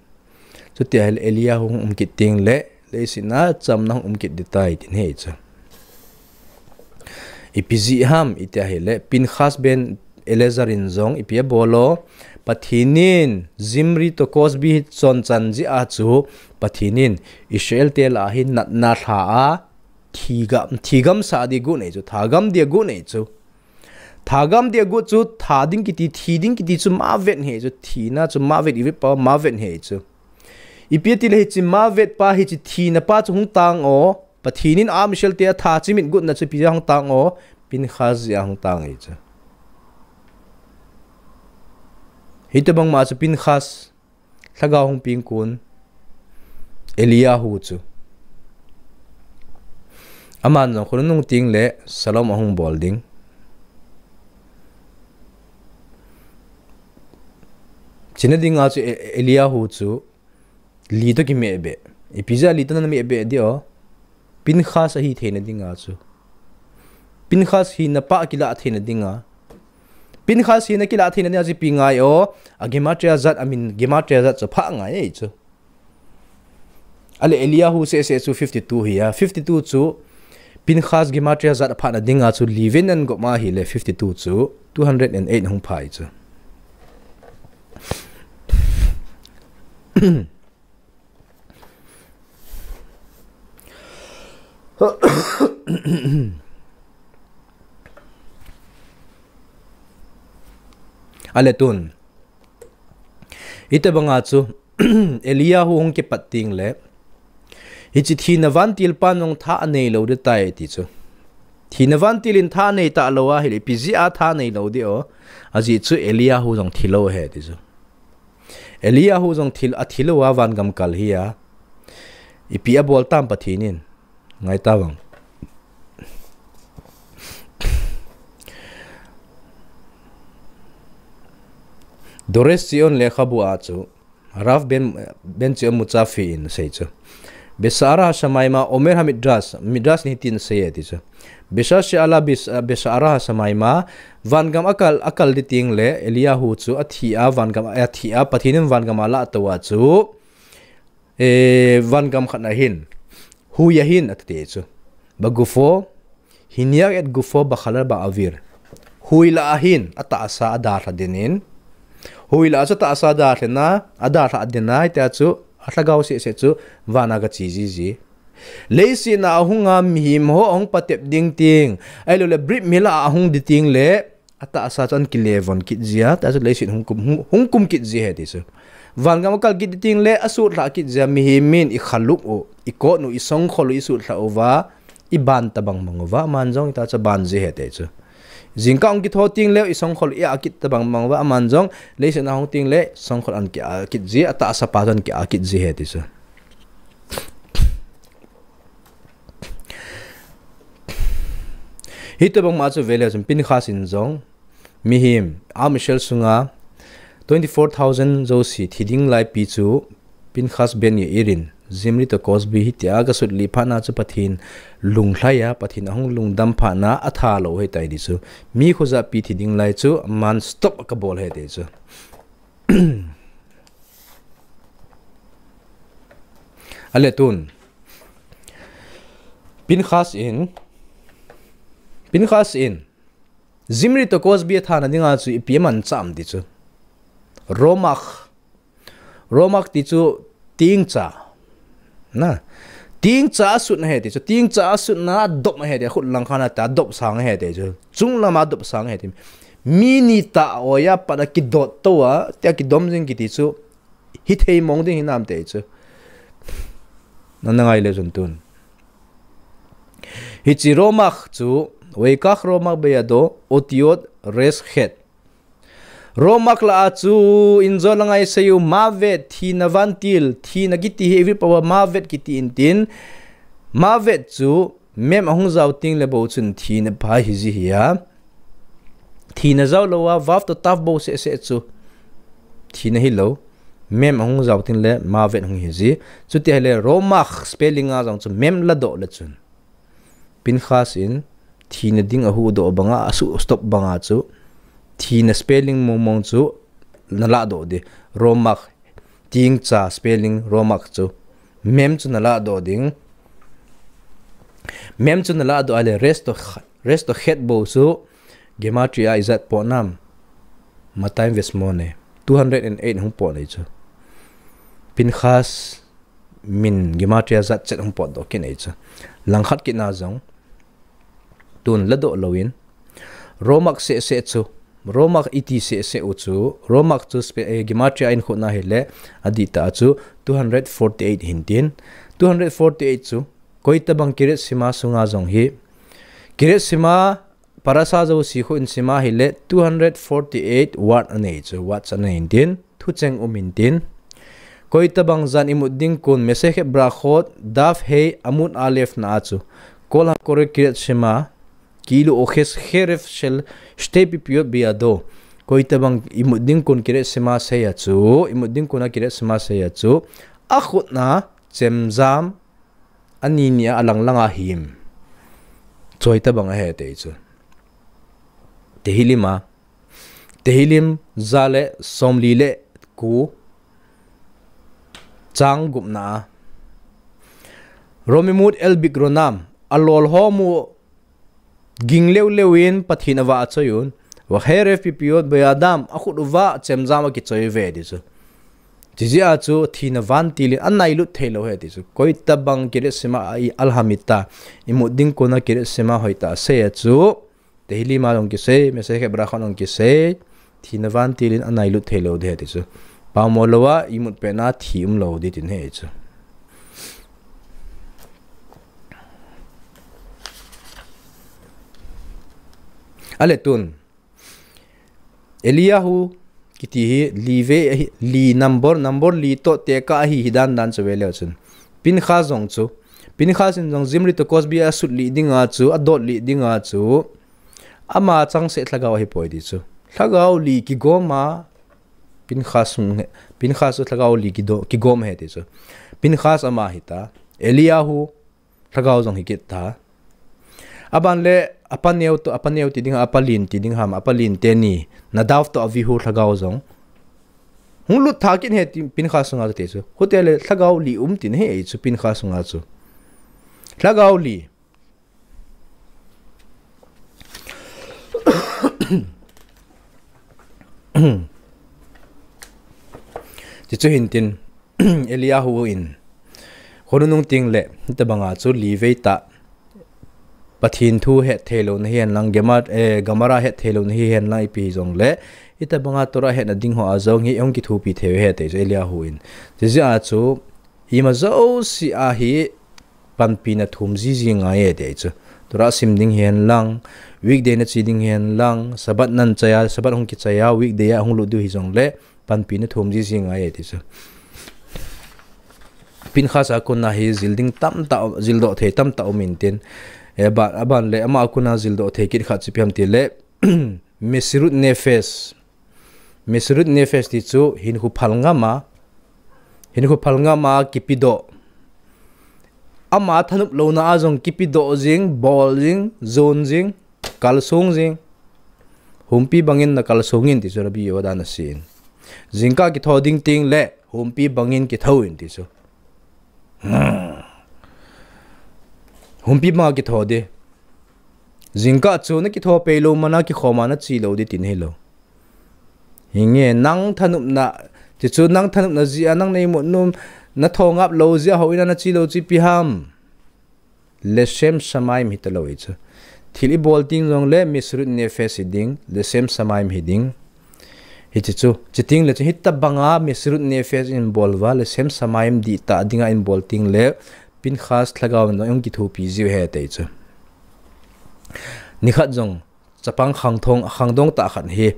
Chuti ahile Eliyahu hung um kit ting le, leiset a chamna hung um kit ding tai tin hi chu. Ipi jeh ham iti ahile, Pinchas ben Eleazar in jong ipi abol o, Pathen in Zimri to Cozbi hi chonchan jeh a chu, Pathen in Israel te lah a hin natna lha a, thigam, thigam sah ding agot nei chu, thagam ding agot nei chu. Thagam ding agot chu, tha ding kiti, thi ding kiti chu mavet hi chu, thina chu mavet ivet pa mavet hi chu. Ipi ati le hiche mavet pa hiche thina pa chu hung tang o, Pathen in Am Israel te a tha chimit gotna chu ipi jeh a hung tang o, Pinchas jeh a hung tang e chu. Hitobang ma chu Pinchas, Lhagao hung peng kon, Eliyahu chu. Aman jong khonung ting le Shalom ahung bol ding. China dinga chu E-, Eliyahu chu li to kimeh beh. Ipi jeh a li to na meh beh ding o. Pinchas ahi theina dinga chu. Pinchas hina pa kila theina dinga. Pinchas hina kila theina dinga chu ipi ngai o. A gematria zat, a min gematria zat chu pha ngai e chu. Ale Eliyahu seh seh chu fifty-two hi a. Fifty-two chu Pinchas gematria zat a phana dinga chu livin an goma hi le fifty-two chu two hundred and eight hung phai chu. Ale tun. Ita banga chu Eliyahu hung kipat ting le. Hichi thina vantil pan nong tha anei lo de tai ti chu. Thina vantil in tha nei ta lo a hi le ipi jia tha nei lo de o. Aji chu Eliyahu jong thi lo he ti chu. Eliyahu jong thil a thi lo a vangam kal hi a. Ipi a bol tam Pathin in. Ngai ta vang. Dores Zion lekhabu a chu. Rav ben, ben Zion Mutzafi in sei chu. Besara Shamaima Omer HaMidrash, Midrash ni tin sei e ti chu. Besha She'ala Bes-, Besara Shamaima, vangam akal, akal di ting le, Eliyahu chu athi a, vangam athi a, Pathin in vangam ala to a chu. E, vangam khat na hin. Hui a hin ati te chu. Bagufo, Hiniak et gufo bakhalar ba avir. Hui la ahin, atasa adalha dinin. Hui la chu atasa adalha na, adalha dina, tia chu, alhagao seh seh chu, vana ka chi ji ji. Leiset na ahunga mihem ho ahung patep ding ting. Ai lo le brit mila ahung di ting le, atasa chu an kilevon kit jia, ta chu leiset hung kum, hung, hung kum kit ji he ti chu. Vangam akal kit di ting le, asutlha kit jia, mihem min i khalup u, i kot nu, i songkhol u, i sutlha uva, i ban ta bang mang uva, aman jong ita cha ban ji he te chu. Jingkah hung kitho ting le, i songkhol i a kit ta bang mang uva, aman jong, leiset na hung ting le, songkhol an ki a kit ji, atasa pa chu an ki a kit ji he ti chu. Hita bang ma chu vele chun Pinchas in jong, mihem, Am Yisrael sunga, twenty-four thousand jouse thi ding lai pi chu, Pinchas ben Yair in, Zimri to Kosbi hitia ka sut li phat na chu Pathin lunglhai a, Pathin ahung lungdam phat na atha lo he tai di chu. Mi khoja pi thi ding lai chu, man stop ka bol he te chu. Ale tun. Pinchas in, Pinchas in, Zimri to Kosbi athana dinga chu ipi aman cham ti chu. Romach. Romach ti chu tingcha. Na. Tingcha asut na he ti chu. Tingcha asut na adop he ti. Khut lang khana ta adop sang he ti chu. Chung lama adop sang he ti. Mi ni ta oya pana kidot to a. Tia kidom jing kiti chu. Hithei mong ding hinam te chu. Nana ngai le chun tun. Hichi Romach chu, Weikach Romach beyado, otiot, res chet. Romach la a chu, injo la ngai seiyu, mavet, thina vantil, thina kiti hi, ivir pawa mavet kiti intin, mavet chu, mem ahung jao ting le bo chun thina pa hi ji hi a. Thina jao lo a, vav to tav bo seh seh chu. Thina hi lo. Mem ahung jao ting le, mavet hung hi ji. Chuti hi le, Romach spelling a jong chu, mem la doh le chun. Pinchas in, thina ding ahu doh banga, asu stop banga chu. Thina spelling mong mong chu, na la doh di. Romach, tingcha spelling Romach chu. Mem chu na la doh ding. Mem chu na la doh a le res to, res to chet bo chu. Gematria ijat po nam. Matai vesmone. Two hundred and eight hung po nei chu. Pinchas min gematria jat chet hung po doh kit nei chu. Langkhat kit na jong. Tun la doh lo in. Romach seh seh chu. Romach iti seh seh u chu. Romach chu spe-, eh, gematria in khut na hi le. Adih ta chu two hundred forty-eight hin tin. Two hundred forty-eight chu. Koi tabang Kiryat Shema sunga jong hi. Kiryat Shema parasha jouse khu in Shema hi le two hundred forty-eight word anei chu. Word chan anei in tin. Thucheng um in tin. Koi tabang jan imut ding kun Masechet Berachot, daf hei amud alef na a chu. Kol hakore Kiryat Shema, kilu oches cheref shel shtei pipiot biyado. Koi tabang imut ding kun Kiryat Shema sei a chu, imut ding kun a Kiryat Shema sei a chu. Akhut na, chemjam, ani ni a alang lang a him. Choi tabang ahi ti chu. Tehillim a. Tehillim ja le somli le ko chang gupna a. Romimut el bikronam, alol ho mu ging leu leu in Pathen ava achoi un. Vaheref pipiot bayadam, akhut uva chemjam akichoi uve ti chu. Chijeh a chu thina vantil in anailut thei lou ahi ti chu. Koi tabang kiret sema a i alhamita, imut ding kona kiret sema hoita sei a chu. Tehillim a jong kisei, Masechet Berachot jong kisei, thina vantil in anailut thei lou ding ahi ti chu. Pamo lou a, imut pet na thi um lou ding tin ahi chu. Ale tun. Eliyahu kiti hi li ve ahi, li number, number li toh tekah ahi hi dan dan chu ve leu chun. Pinchas jong chu. Pinchas in jong Zimri toh Kosbi a sut li dinga chu, adot li dinga chu. Ama chang seh lhagao ahi poi ti chu. Lhagao li kigom a, Pinchas sung, Pinchas chu lhagao li kido, kigom ahi ti chu. Pinchas ama hita. Eliyahu lhagao jong hi kit ta. Aban le, apa neo toh, apa neo ti ding, apa lin ti ding ham, apa lin teni, Nadav toh Avihu lhagao jong. Hung lut tha kit ahi ti Pinchas sunga ti chu. Hute le lhagao li um tin ahi chu Pinchas sunga chu. Lhagao li. Ti chu hin tin, Eliyahu in. Khonung nung ting le, hitabanga chu li vei ta. Pathen thu het thei lou na hihen lang, Gemara, eh, Gemara het thei lou na hihen lang ipi jong le. Hitabanga Torah hetna ding ho a jong hi hung kithopi thei u ahi ti chu Eliyahu in. Chijeh a chu, ima jouse a hi panpina thum jiji ngai e ti chu. Torah sim ding hihen lang, weekday na che ding hihen lang, Sabbath nan chai a, Sabbath hung kichai a, weekday a hung lut diu hi jong le, panpina thum jiji ngai e ti chu. Pinchas a kona hi jil ding tamtah, jildoh thei tamtah um in tin. E, ba, aban le ama a kona jildoh thei kit khat chu ipi ham ti le, Mesirut Nefesh. Mesirut Nefesh ti chu hinkho phal ngam a. Hinkho phal ngam a kipedoh. Ama thanop louna a jong kipedoh jing, bol jing, jon jing, kalsong jing. Humpi bangin na kalsong in ti chu Rabbi Yehuda in asei in. Jingkah kitho ding ting le, humpi bangin kitho in ti chu. Hmm. Humpi banga kitho ding. Jingkah chu na kitho pei lou man a kikhom a na che lou ding tin ahi lou. Hinge nang thanopna, ti chu nang thanopna jeh a nang na imut nom, na tho ngap lou jeh a houin a na che lou chu ipi ham. Leshem Shamayim hita lou hi chu. Thil ibol ting jong le Mesirut Nefesh hi ding, Leshem Shamayim hi ding. Hiti chu, chuteng le chu hitabanga Mesirut Nefesh in bol uva, Leshem Shamayim dihtah dinga in bol ting le, Pinchas lhagao in jong hung kithopi jiu ahi ti chu. Nikhat jong, chapang khangthong, khangdong tah khat hi,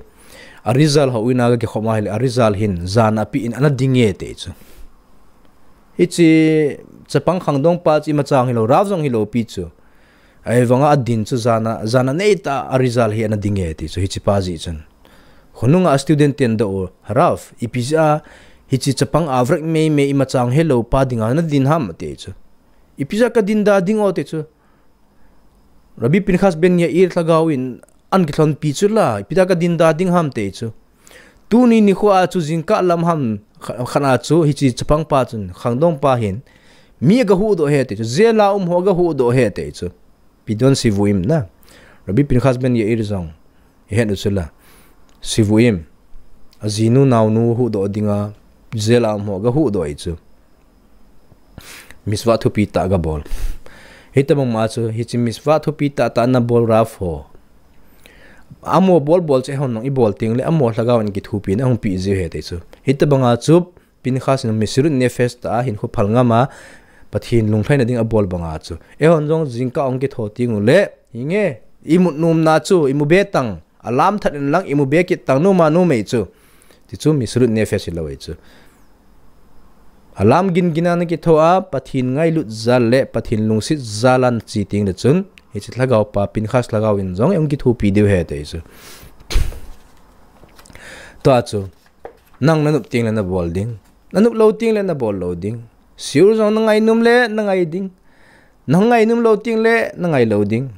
Arizal houin a ga kikhom a ahile, Arizal hin, jan a apeh in ana ding e ti chu. Hiche chapang khangdong pa chu imacha hi lou, Rav jong hi lou pi chu. Ahivanga adin chu jan a, jan a neitah a Arizal hi ana ding e ti chu, hiche pa jeh chun. Khonunga student ten adoh u, Rav, ipi jeh a, hiche chapang average meimei imacha hi lou pa dinga na din ham ti chu. Ipi jeh a ka din da ding o ti chu. Rabbi Pinchas ben Yair lhagao in ana kilhonpi chu la, ipi jeh a ka din da ding ham ti chu. Tuni nikho a chu jingkah lam ham kha-, khat a chu hiche chapang pa chun, khangdong pa hin, mi aga huhdoh ahi ti chu, jail a um ho aga huhdoh ahi ti chu. Pidyon Sivuim na. Rabbi Pinchas ben Yair jong. Ihet u chu la. Sivuim. Ajinu naonu huhdoh dinga, jail a um ho aga huhdoh ahi chu. Mitzvah thupi tah aga bol. Hitabang ma chu, hiche mitzvah thupi tah tah ana bol Rav ho. Amaho bol bol chu eihon jong ibol teng le, amaho lhagao in kithopi na hung pe jiu ahi ti chu. Hitabanga chu, Pinchas in Mesirut Nefesh tah a hinkho phal ngam a, Pathen lunglhaina ding abol banga chu. Eihon jong jingkah hung kitho teng u le, hinge, imut nomna chu, imu be tang, alam that in lang, imu be kit tang, noma nomei chu. Ti chu Mesirut Nefesh hi lou ahi chu. Alam gingin a na kitho a, Pathen ngailut jal le, Pathen lungset jal a na che teng le chun, hiche lhagao pa, Pinchas lhagao in jong, hung kithopi diu ahi ti chu. Tua chu, nang na nop teng le na bol ding. Na nop lou teng le na bol lou ding. Shiur jong na ngai nom le na ngai ding. Nang ngai nom lou ting le, na ngai lou ding.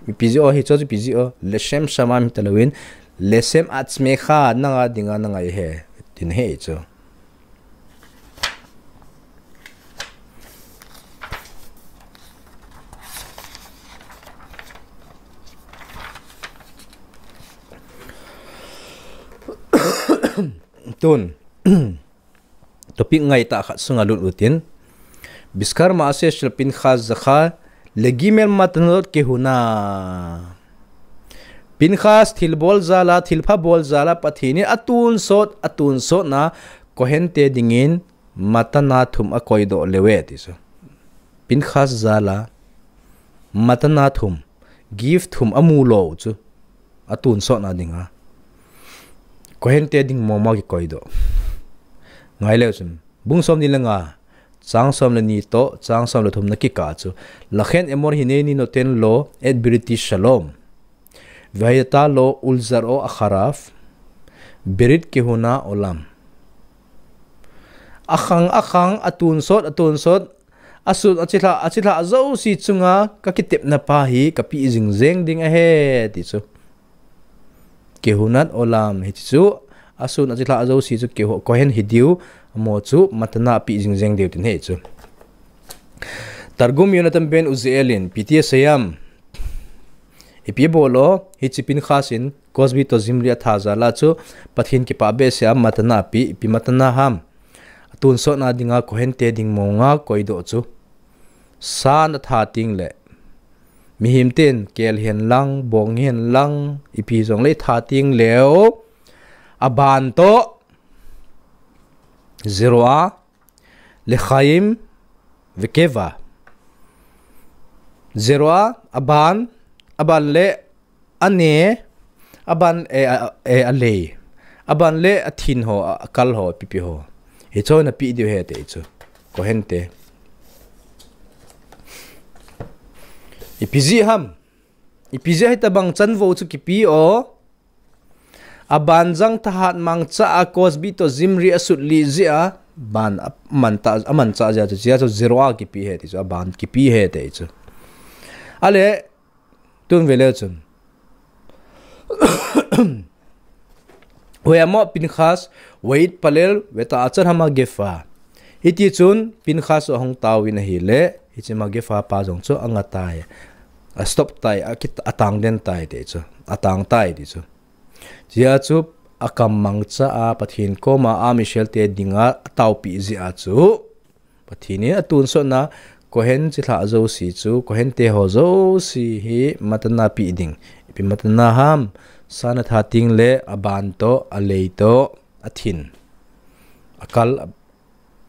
Ipi jeh a hichu chu ipi jeh a, Leshem Shamam hita louvin, Leshem Atzmecha, nanga dinga na ngai ahi, tin ahi chu. Tun. Topic ngaitah khat sunga lut utin. Bizkar Maaseh shel Pinchas zacha legimel matanot kehuna. Pinchas thilbol jal a, thilpha bol jal a, Pathen in atonsot, atonsotna Kohen te dingin matana thum akoidoh leuve ti chu. Pinchas jal a matana thum, gift thum amu lou chu. Atonsotna dinga. Kohen te ding mong mong kikoidoh. Ngai leu chun. Bung som ni le nga. Chang som le ni toh, chang som le thum na kikah chu. Lachen emor hineni noten lo et biriti shalom. Vehayata lo ulzaro acharav. Berit kehuna olam. Akhang, akhang, atonsot, atonsot. Asun, achilhah, achilhah jouse chunga kakitepna pa hi kapeh jing jeng ding ahi, ti chu. Kehunat olam hi chu. Asun, achilhah jouse chu kehu, Kohen hidiu, amaho chu matana peh jing jeng diu tin ahi chu. Targum Yonatan ben Uziel in, ipi ti asei em. Ipi bol o, hiche Pinchas in, Koshbi toh Zimri atha jal a chu, Pathen kipah behseh a matana apeh, ipi matana ham. Atonsotna dinga Kohen te ding monga koidoh chu. Sa natha teng le. Mihem ten kel hen lang, bong hen lang, ipi jong le itha teng leu. Aban toh. Zeroa, Lechaim, Vekeva. Zeroa, aban, aban le, ane, aban, eh, a, eh, alei. Aban le athin ho, a, akal ho, ipi ipi ho. Hichu napeh diu ahi ti chu. Kohen te. Ipi jeh ham. Ipi jeh hitobang chanvou chu kipe o. Aban jang thahat mangcha a Koshbi toh Zimri asut lih jeh a. Ban amanchah, amanchah jeh a chu. Jeh a chu Zeroa kipe ahi ti chu. Aban kipe ahi ti chu. Ale, Tun ve leu chun. Vayamot Pinchas, vayitpalel, veta'atzot hamagefa. Hiti chun, Pinchas ahung taovin ahile, hiche magefa pa jong chu anga tai. Astop tai, akit-, atang den tai ti chu. Atang tai ti chu. Jeh a chu, akam mangcha a, Pathen koma, Am Israel te dinga, ataopi jeh a chu. Pathen in atonsotna, Kohen chilhah jouse chu, Kohen te ho jouse hi matana peh ding. Ipi matana ham, sa natha teng le, aban toh, alei toh, athin. Akal, a,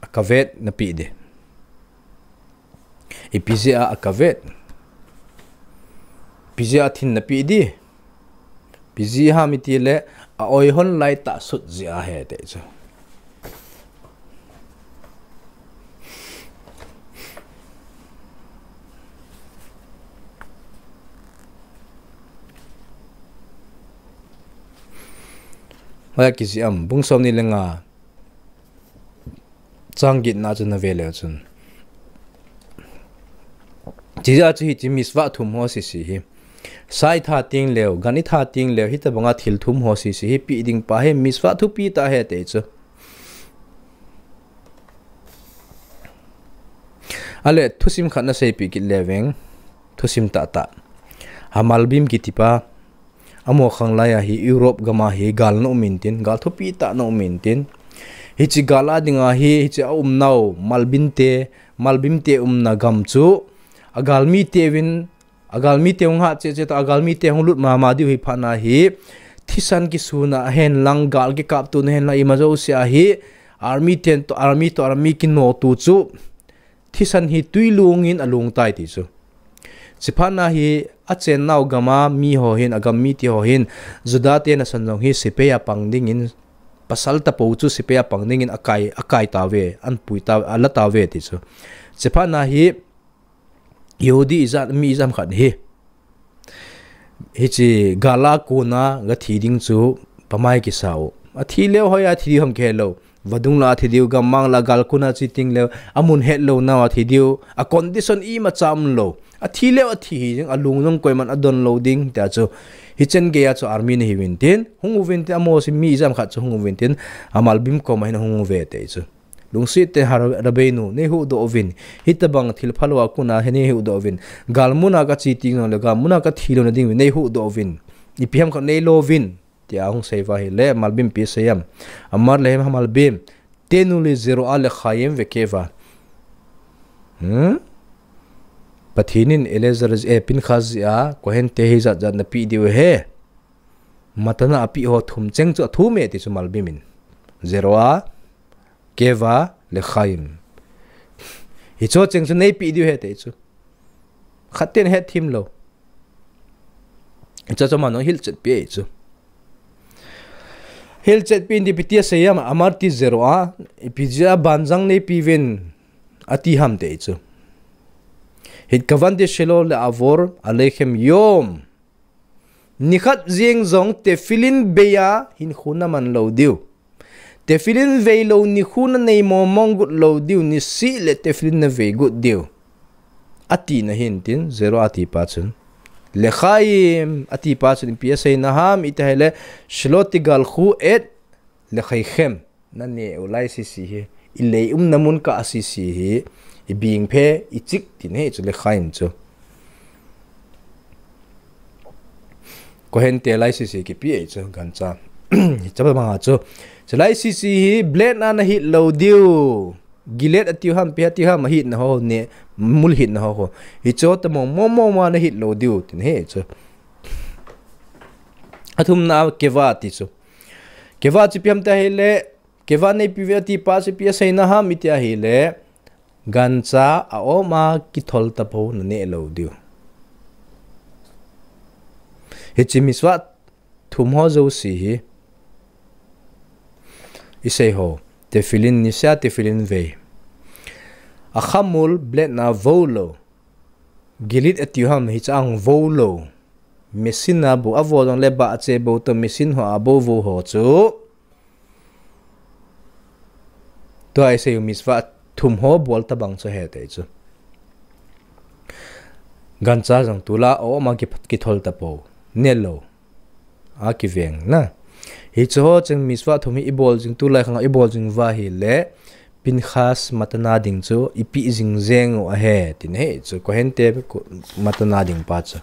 akavet napeh ding. Ipi jeh a akavet. Ipi jeh a athin napeh ding. Ipi jeh ham itile, a-oi hon laitah sut jeh ahi ti chu. Hoiya kijih am, bung som ni le nga. Chang getna chu nave leu chun. Chijeh a chu hiche mitzvah thum ho sese hi. Sa itha teng leu, gan itha teng leu, hitobanga thil thum ho sese hi peh ding pa hi mitzvah thupi tah ahi ti chu. Ale thusim khat naseipeh kit leu veng. Thusim tahtah. Hamalbim kiti pa. Amaho khanglai a hi Europe gam a hi gal ana um intin, gal thupi tah ana um intin. Hiche gal a dinga hi, hiche a umnau, Malbim te, Malbim te umna gam chu, agalmi teuvin, agalmi te hung hat cheh cheh tah, agalmi te hung lut mama diu hi phat na hi, thisan kisuna hen lang, gal kikaptona hen lang, ima jouse a hi, army ten toh, army toh, army kinotu chu, thisan hi twi lung in alung tai ti chu. Chuphat na hi achennau gam a mi ho hin, agam mite ho hin, Juda te nasan jong hi sepai a pang dingin, pasal tapou chu sepai a pang dingin akai, akai tauve, anpui tau, ala tauve ti chu. Chuphat na hi Yehudi ijat, mi ijat khat hi. Hiche gal a kona gathi ding chu pamai kisa u. Athi leu hoiya thi ding ham kihe lou. Vadung la athi diu, gammang la galkun a chi ting leu, amun het lou nau athi diu, a condition imacha umlou. Athi leu athi hi jing, alung jong koiman adon lou ding, tia chu. Hichen gei a chu army nahiuvin tin, hung uvin tin, Amos mi ijat khat chu hung uvin tin, amalbim koma hin hung uve ati chu. Lungset tah in Rabbeinu, nei huhdoh uvin, hitabang thil phalou a kon a hi nei huhdoh uvin, galmun a kachi ting jongle, galmun a kathi louna ding uvin, nei huhdoh uvin, ipi ham khat nei lo uvin, tia hung sei uva ahile, malbim ipi asei em. Amar lehem hamalbim, tenu li zeru'a lechaim vekeva. Hmm? Pathen in Eleazar, eh, Pinchas jeh a, Kohen te hi ijat jat napeh diu ahi. Matana apeh ho thum cheng chu athum e ati chu malbim in. Zeru'a, keva, lechaim. Hicho cheng chu neipeh diu ahi ati chu. Khat ten het thim lou. Hicho chu aman ahung hilchetpi e chu. Hilchetpi in ipi tia asei em, amar ti zeru'a, ipi jeh a banjang neipeuvin ati ham ati chu. Hitkavante shelo le'avor alechem yom. Nikhat jeng jong tefillin bei a hinkho naman lou diu. Tefillin vei lou nikho nanei mong mong got lou diu, niseh le tefillin navei got diu. Atina ahin tin, zeru'a ati pa chun. Lechaim ati pa chun ipi aseina ham iti ahile, shelo tigalchu et lechaychem. Naneh u lai sese hi, ilei umna mun kah a sese hi, ibingphe, ichik tina ahi chu lechaim chu. Kohen te lai sese kipe ahi chu, gancha. Hiche banga chu. Chu lai sese hi, blade na nahit lou diu. Gilet atiu ham, ipi atiu ham, ahitna ho, ne, mul hitna ho ho. Hicho tamong mong mong ma nahit lou diu, tina ahi chu. Athumna keva ati chu. Keva chu ipi ham iti ahile, keva neipeuvin ati pa chu ipi aseina ham iti ahile, gancha a-om a kithol tapou naneh lou diu. Hiche mitzvah thum ho jouse hi, isei ho, tefillin niseh a tefillin vei. Achamul blade na vo lou. Gilet atiu ham hiche a vo lou. Machine a bou, avo jongle bah che bou toh machine ho a bou vo ho chu. Tua isei u mitzvah thum ho bol tabang chu ahi ati chu. Gancha jong tulai a-om a ki, kithol tapou. Ne lou. Akiveng na. Hiche ho cheng mitzvah thum hi ibol jing, tulai khang a ibol jing uva ahile, Pinchas matana ding chu ipe jing jeng u ahi, tina ahi chu, Kohen te matana ding pa chu.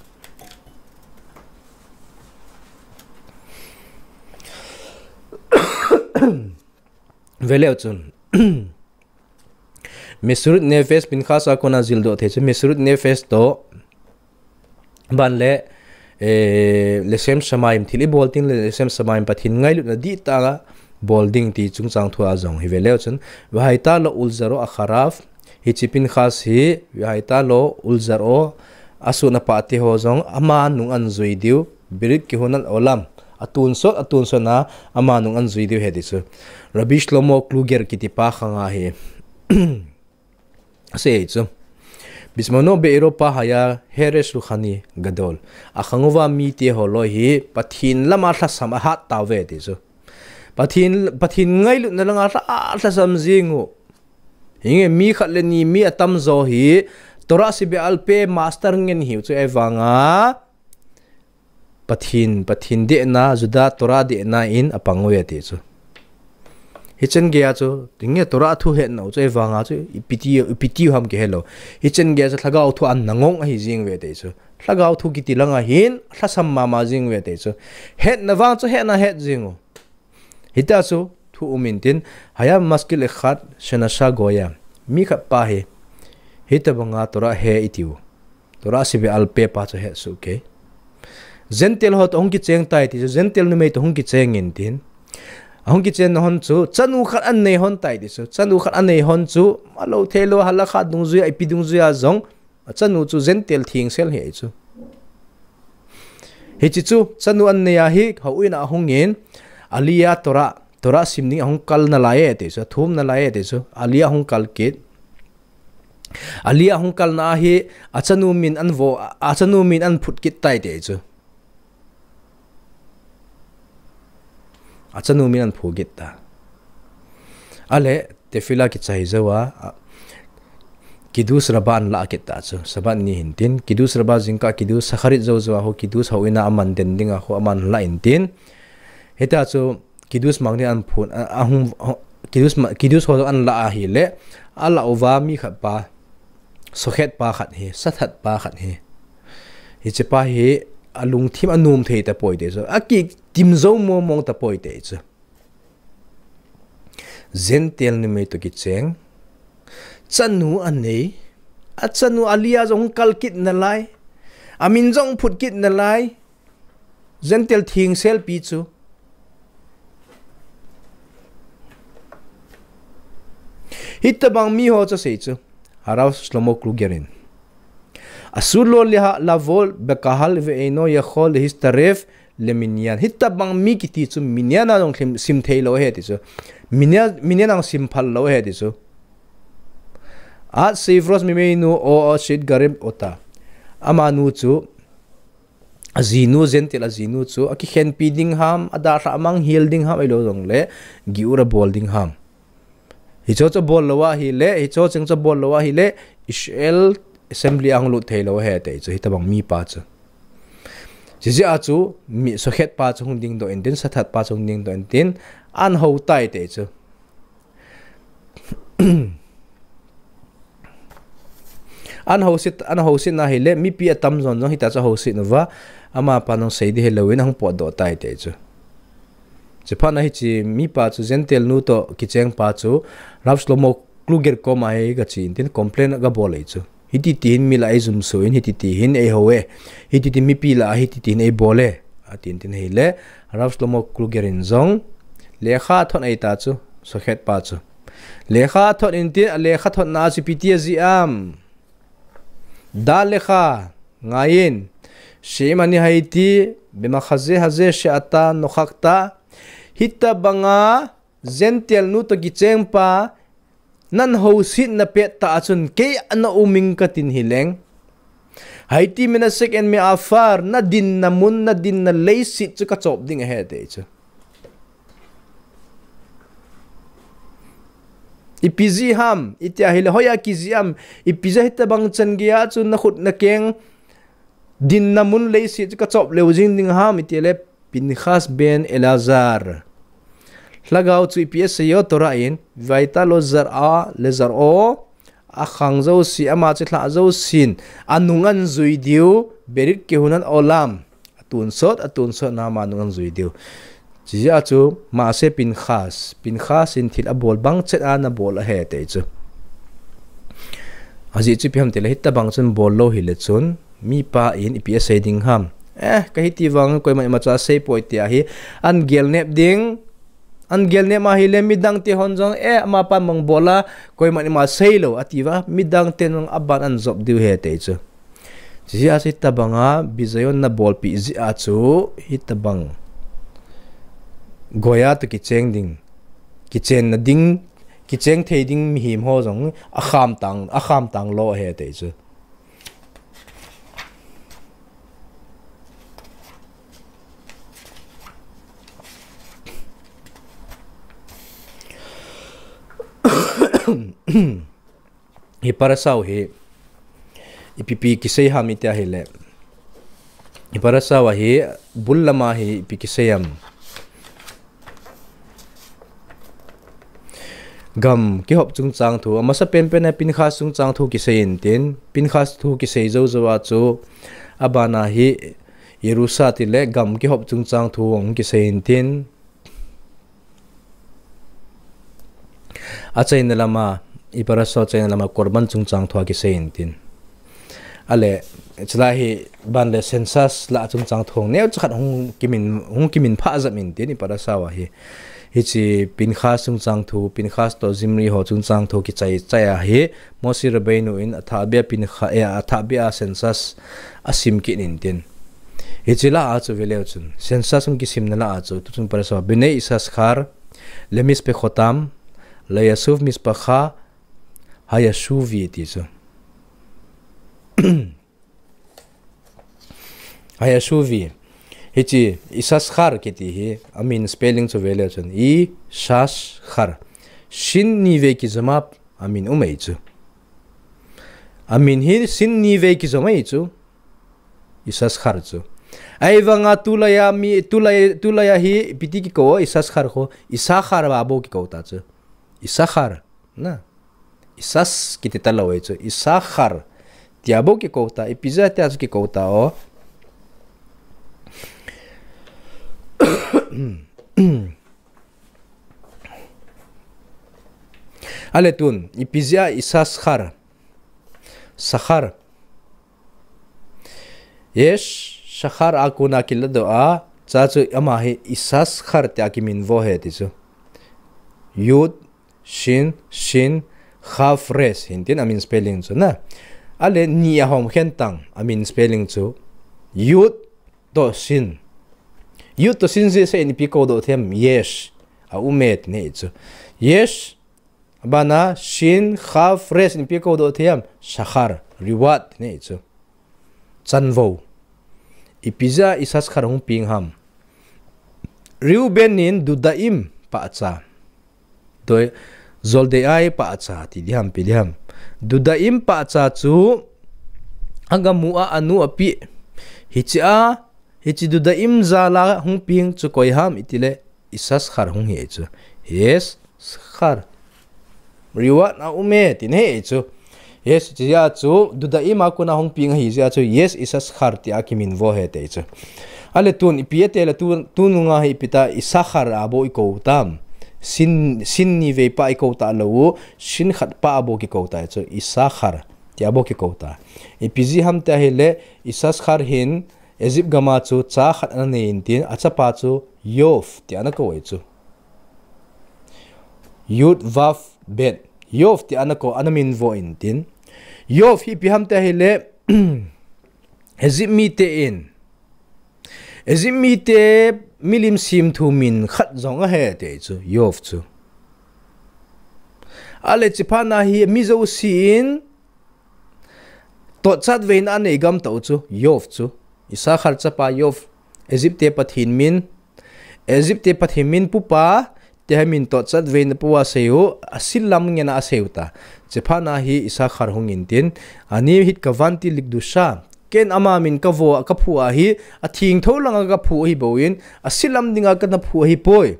Veleu chun. Mesirut nefesh Pinchas a kona jildoh thei chu, Mesirut nefesh toh, Ban le, eh, Leshem Shamayim thil ibol ding le Leshem Shamayim Pathen ngailutna dihtah a bol ding ti chungchang thu a jong hi veleu chun. Vehayta lo ulzaro acharav, hiche Pinchas hi, vehayta lo ulzaro, asohna pate ho jong, ama nung ahin jui diu, berit kehunat olam, atonsot, atonsot na, ama nung ahin jui diu ahi ti chu. Rabbi Shlomo Kluger kiti pa khang a hi. Asei chu. Bizmano be'ero pa haya heresh ruchani gadol. Akhang uva mite ho loi hi Pathen lama lhasam ahat tauve ti chu. Pathen, Pathen ngailutna langa lha, lhasam jing u. Hinge mi khat le ni mi atamjo hi Torah sebe'al peh master ngen hiu chu ahivanga. Pathen, Pathen dehna, Juda Torah dehna in apang uve ti chu. Hichen geiya chu, tinge Torah thu hetnau chu, ahivanga chu, ipi ti, ipi tiu ham kihelou. Hichen geiya chu, lhagao thu ana ngong ahi jing uve ti chu. Lhagao thu kiti langa hin, lhasam mama jing uve ti chu. Hetna vang chu, hetna het jing u. Hitia chu thu um intin, haya maskil echad shenasha goya. Mi khat pa hi, hitabanga Torah he itiu. Torah sebe'al peh pa chu he suh kei. Gentile ho toh hung kicheng tai ti chu, Gentile numei toh hung kicheng intin. Ahung kicheng na hon chu, chanu khat anei hon tai ti chu, chanu khat anei hon chu, alou thei lou, halakha dungjuia, ipi dungjuia jong, achanu chu Gentile thengsel ahi chu. Hiche chu, chanu anei a hi, houin a ahung in, Aliyah Torah, Torah sim ding ahung kal nalai e ti chu, athum nalai e ti chu, Aliyah ahung kal kit. Aliyah ahung kalna a hi, achanu min ahin vo, achanu min ahin phut kit tai ti chu. Achanu min ahin phu kit ta. Ale, tefillah kichai jou a, a, Kiddush Rabbah an la kit ta chu. Shabbat ni hin tin, Kiddush Rabbah jingkah Kiddush Shacharit jou jou a ho, Kiddush houin a aman den ding a ho, aman la in tin. Hitia chu, Kiddush mang ni an phun, a, a hung, ho, Kiddush ma, Kiddush ho an la ahile, ala uva mi khat pa, sokhet pa khat hi, sathat pa khat hi. Hiche pa hi, alungthim anom thei tapoi te chu. Akitim jou mong mong tapoi te chu. Gentile numei toh kicheng. Chanu anei. Achanu alia jong kal kit nalai. Amin jong phut kit nalai. Gentile thingselpi chu. Hitabang mi ho chu asei chu. Harav Shlomo Kluger in. אסור לו לה-, לבוא בקהל ואינו יכול להצטרף למנין. Hitabang mi kiti chu minyan a jong sim, sim thei lou ahi ti chu. Minyan, minyan a jong sim phal lou ahi ti chu. עד שיפרוש ממנו או, או שיתגרש אותה. Amanu chu, ajinu, Gentile ajinu chu, akikhenpi ding ham, adalhah mang hel ding ham, ahilou jongle, giur abol ding ham. Hicho chu abol lou ahile, hicho cheng chu abol lou ahile, Israel assembly a hung lut thei lou ahi ti chu, hitabang mi pa chu. Chijeh a chu, mi sokhet pa chu hung dingdoh in tin, sathat pa chu hung dingdoh in tin, an hou tai ti chu. An houset, an houset na hile, mipi atam jon jong hita chu ahouset uva, ama pa jong sei ding hilou in ahung potdoh tai ti chu. Chuphat na hiche mi pa chu Gentile nu toh kicheng pa chu Rav Shlomo Kluger koma hi gache in tin complain agabol e chu. Hiti ti hin mi lah a eijumso in, hiti ti hin eihou e. Hiti ti mipi lah a hiti ti hin eibol e. Atin tin hile, Rav Shlomo Kluger in jong lekha athot e ta chu, sokhet pa chu. Lekha athot in tin, alekha thotna a chu ipi ti ajih am. דע לך, ngai in, שאם אני הייתי במחזה הזה שאתה נכחת, hitabanga Gentile nu toh kicheng pa, nahousetna pettah a chun kei ana um inge katin hileng, הייתי מנשק את מעפר, nadinna mun, nadinna leiset chu kachop ding ahi ti chu. Ipi jeh ham, iti ahile hoiya kijih am, ipi jeh hitabang chan geiya chu nakhut nakeng dinna mun leiset chu kachop leu jing ding ham, itile Pinchas ben Eleazar. Lhagao chu ipi asei em, Torah in, והיתה לו זרעה לזרעו, akhang jouse, ama chilhah jousen, anung anjui diu, ברית כהונת עולם. Atonsot, atonsot na ama nung anjui diu. Chijeh a chu, מעשה פנחס, Pinchas in thil abol bang chet a ana bol ahi ti chu. Ajeh chu ipi ham tile hitabang chun bol lou hile chun, mipa in ipi asei ding ham. Eh, kahi ti vang koiman imacha asei poi ti ahi, an gelnep ding, an gelnep ahile midang te hon jong, eh, ama pan mang bol a, koiman ima sei lou, ati uva, midang ten jong aban anjop diu ahi ti chu. Chijeh a chu hitabanga, bizayon nabolpeh jeh a chu, hitabang. Goya toh kicheng ding, kichenna ding, kicheng thei ding mihem ho jong, akham tang, akham tang lou ahi ti chu. Hi parasha u hi, ipi pi kisei ham iti ahile. Hi parasha u hi, bul lama hi ipi kisei ham. Gam kihop chungchang thu, amasa penpen a Pinchas chungchang thu kisei intin, Pinchas thu kisei jou jou a chu, abana hi, Yerusha tile gam kihop chungchang thu hung kisei intin, Achaina lama, hi parasha u achaina lama korban chungchang thu akisei intin. Ale, chulai hi ban le census lah a chungchang thu neocha khat hung kimin, hung kimin phah jep intin hi parasha u ahi. Hiche Pinchas chungchang thu, Pinchas toh Zimri ho chungchang thu kichai chai ahi. Moshe Rabbeinu in athahbeh a Pincha-, eh, athahbeh a census asim kit intin. Hiche lah a chu veleu chun. Census hung kisimna lah a chu, tuchung parasha, Bnei Yisachar, lemispechotam, layashuv mispacha, hayashuvi ti chu. Hayashuvi. Hiche Yisachar kiti hi, amin spelling chu veleu chun. Yisachar. Shin ni vei kijom a amin um ahi chu. Amin hi shin ni vei kijom ahi chu. Issachar chu. Ahivanga tulaiya mi, tulai, tulaiya hi ipi ti kikou, Issachar kho, Issachar a bou kikou ta chu. Issachar, na. Isas kiti talou ahi chu. Issachar tia bou kikou ta, ipi jeh a tia chu kikou ta o. Ale tun, ipi jeh a Issachar. Sachar. Yesh, Sachar a kona kiladoh a, cha chu ama hi Issachar tia kiminvo ahi ti chu. Yud, Shin, Shin, Chaf Resh, hintin amin spelling chu na. Ale ni ahom khen tang amin spelling chu. Yud toh Shin. Yud toh Shin jeh seh in ipi koudoh them, Yesh. A um e ti nei chu. Yesh, abana, Shin, Chaf Resh in ipi koudoh them, Sachar, reward ti nei chu. Chanvo. Ipi jeh a Issachar hung peng ham. Reuben in Dudaim pahcha. Toi, Zoldei pahcha ti diham, pi diham. Dudaim pahcha chu, agamu a anu api. Hiche a, hiche Dudaim jal a hung peng chu koi ham itile, Issachar hung hi chu. Issachar. Reward a um e, ti nei chu. Yesh, hiche jeh a chu, Dudaim a kona hung peng ahi jeh a chu, Yesh Issachar tia kiminvo ahi ti chu. Ale tun, ipi ati le tun, tunung a hi ipi ta, Issachar a bou ikou tam. Shin, Shin ni vei pa ikou talou, Shin khat pa a bou kikou ta chu, Issachar tia bou kikou ta. Ipi jeh ham tia ahile, Issachar hin, Egypt gam a chu cha khat ana nei intin, achapa chu Yov tia ana kou ahi chu. Yud Vav Bet. Yov tia ana kou, ana minvo intin. Yov hi ipi ham tia ahile, Egypt mite in. Egypt mite milim semthu min khat jong ahi ti chu, Yov chu. Ale hiche phat na hi mi jousen, totchat veina anei gam tau chu, Yov chu. Issachar chapa Yov, Egypt te Pathen min, Egypt te Pathen min pupa, tia hi min totchat veina pou a asei u, asil lam ngen a asei u ta. Hiche phat na hi Issachar hung intin, ani hitkavanti likdusha. Ken ama min kavo, kaphu ahi, athengtho lang a kaphu ahi bouvin, asil lam ding a kana phu ahipoi.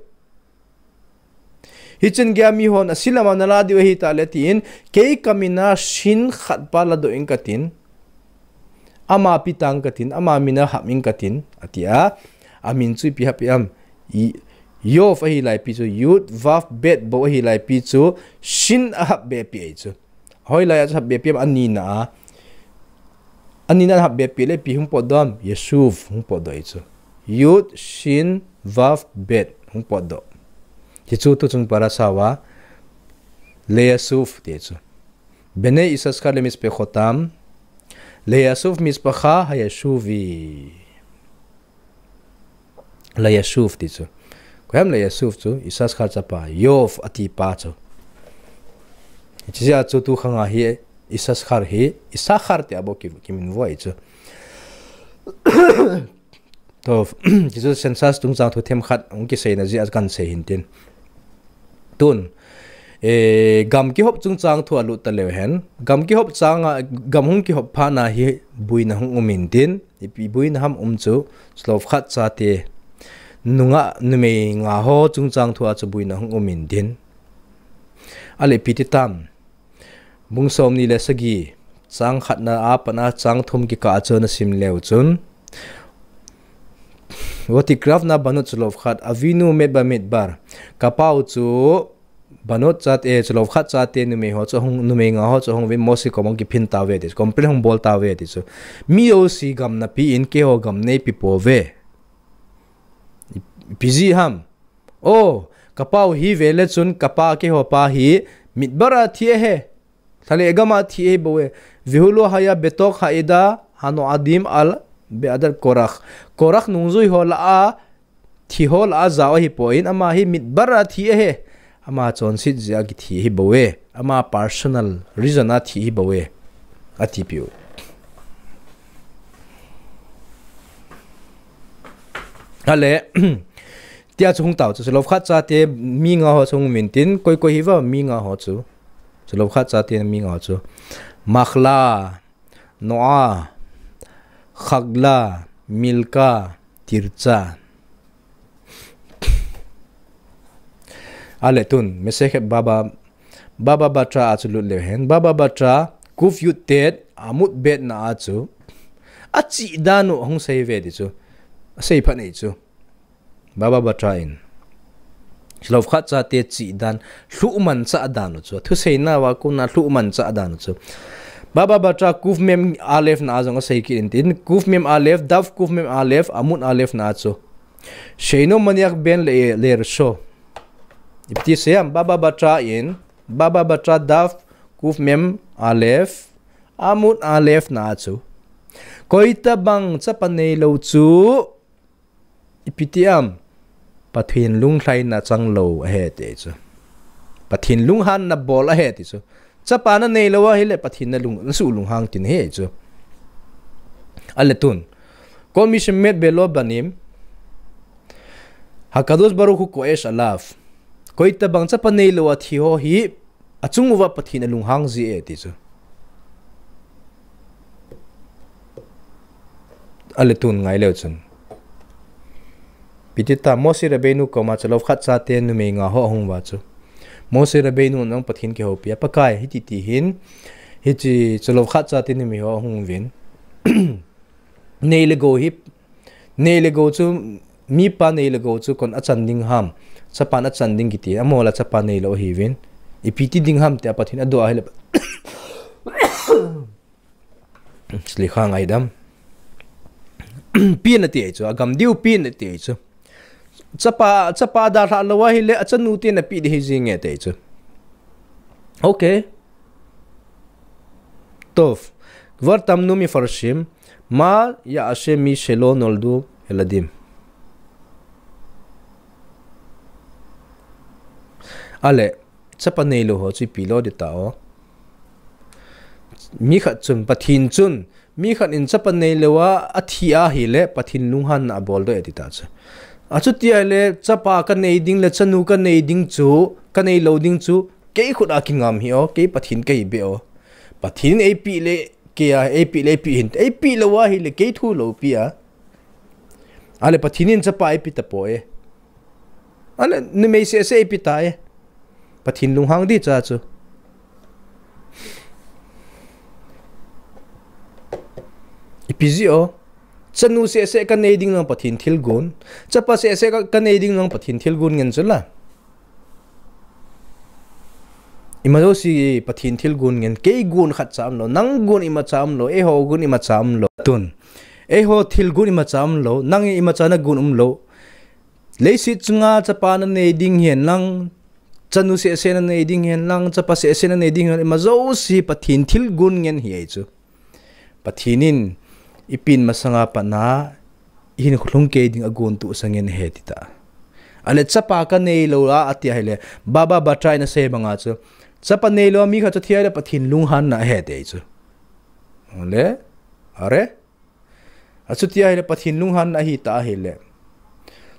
Hichun gei a mihon asil lam a nala diu ahi tale tin, kei kamin a Shin khat pa ladoh ing katin, ama pe tang katin, ama min a hap ing katin, ati a, amin chu ipi hap em, i, Yov ahi lai pi chu, Yud Vav Bet bou ahi lai pi chu, Shin ahap be pi ahi chu. Hoilai a chu hap be pi em, anina a. Anina a hap be pi le ipi hung potdoh em, Yashuv hung potdoh ahi chu. Yud, Shin, Vav, Bet hung potdoh. Hichu tuchung parasha a, Leyashuv ti chu. Bnei Issachar lemizbechotam, Leyashuv mizbecha hayashuvi. Leyashuv ti chu. Koi ham Leyashuv chu, Issachar chapa, Yov ati pa chu. Hiche jeh a chu tu khang a hi, Issachar hi, Issachar tia bou ki, kiminvo ahi chu. To, hichu census chungchang thu themkhat, hung kiseina jeh a kan sei hintin. Tun, eh, gam kihop chungchang thu a lut taleu hen. Gam kihop chang a, gam hung kihop phat na hi boina hung um intin. Ipi boina ham um chu, chulou khat chate. Nungah numei nga ho chungchang thu a chu boina hung um intin. Ale ipi ti tam. Bung som ni le sagi. Chang khat na a pat a chang thum kikah a chu na sim leu chun. Vatikrav na banot chulou khat, Avinu met bamidbar. Kapau chu banot chate, eh, chulou khat chate numei ho chu hung, numei nga ho chu hung uvin Mose kom a hung kiphin tauve ti, complain hung bol tauve ti chu. Mi jouse gam na pe in keiho gam nei pe pouve. I, ipi jeh ham. O, kapau hi ve le chun kapa keiho pa hi midbar a thi ahi. Thale gam a thi ahi bou e. Vehu lo haya betok ha'eda hano'adim al be'adat Korach. Korach nungjui ho lah a, thi ho lah a jao ahipoi, ama hi midbar a thi ahi. Ama chonset jeh a kithi ahi bou e. Ama personal reason a thi ahi bou e. Ati piu. Ale, Tia chu hung tao chu, Zelophehad chate mi nga ho chu hung uvin tin, koi koi hi va mi nga ho chu. Zelophehad chate mi nga ho chu. Mahlah, Noah, Hagilah, Milcah, Tirza. Ale tun, Meshech Baba, Baba Batra a chu lut leu hen. Baba Batra, Kuf Yud Tet, Amud Bet na a chu. A chih dan u hung sei ve ti chu. A sei phat nei chu. Baba Batra in. Zelophehad chate chih dan, lhuh manchah dan u chu. Thusei na va kuna lhuh manchah dan u chu. Baba Batra Kuf Mem Alef na a jong a sei kit in tin. Kuf Mem Alef, Daf Kuf Mem Alef, Amud Alef na a chu. Sheino maniach ben le, le so. Ipi ti sei am, Baba Batra in, Baba Batra Daf Kuf Mem Alef, Amud Alef na a chu. Koi tabang chapa nei lo chu, ipi ti am, Pathen lunglhaina chang lo ahi ti chu. Pathen lunghanna bol ahi ti chu. Chapa na nei lo a hile Pathen na lung, na suh lunghang tin ahi chu. Ale tun. Kol mi shemet belo banim. Hakadosh Baruch Hu ko'esh alav. Koi tabang chapa nei lo a thi ho hi, a chung uva Pathen a lunghang ji e ti chu. Ale tun ngai leu chun. Ipi ti ta Moshe Rabbeinu koma Zelophehad chate numei nga ho ahung uva chu. Moshe Rabbeinu in Pathen kihoupi a, Pakai hiti ti hin, hiche Zelophehad chate numei ho ahung uvin. Nei le gou hi, nei le gou chu, mipa nei le gou chu koin a chan ding ham, chapan a chan ding kiti, amol a chapa nei lo ahiuvin. Ipi ti ding ham tia Pathen a doh a hile. Slikha ngaidam. Pi na ti ahi chu, a gam diu pi na ti ahi chu. Chapa, chapa dalha lo a hile, a chanu te na pe ding ahi jing e ti ahi chu. Okay. Tov. Kvar tamnu mifarshim, ma ya'ashe mi shelo noldu yeladim. Ale, chapa nei lo ho chu ipi lo di ta o. Mi khat chun, Pathen chun, mi khat in chapa nei lo a, a thi a hile, Pathen lunghanna a bol doh e ti ta chu. A chuti a hile, chapa ka nei ding le, chanu ka nei ding chu, ka nei lo ding chu, kei khut a kingam hi o, kei Pathen ka hi be o. Pathen in eipe le, kei a, eipe le, eipe hin, eipe lo a hile, kei thu lo pe a. Ale Pathen in chapa eipe ta poi. Ale numei seh seh eipe ta e. Pathen lunghang di cha chu. Ipi ji o. Chanu seh seh ka nei ding nang Pathen thilgon. Chapa seh seh ka, ka nei ding nang Pathen thilgon ngen chu la. Ima jouse Pathen thilgon ngen, kei gon khat cha um lo, nang gon ima cha um lo, eiho gon ima cha um lo. Tun. Eiho thilgon ima cha um lo, nang ima cha na gon um lo. Leiset chunga chapa na nei ding hen lang, chanu seh seh na nei ding hen lang, chapa seh seh na nei ding hen lang, ima jouse Pathen thilgon ngen hi ahi chu. Pathen in, i pen masanga pat na, i hinkho lhung kei ding a gon tu sa ngen ahi ti ta. Ale chapa ka nei lo a, a ti a hile, Baba Batra in a sei banga chu. Chapa nei lo a mi khat chu thi a hile Pathen lunghanna ahi ti chu. Ale, are. A chuti a hile Pathen lunghanna ahi ta a hile.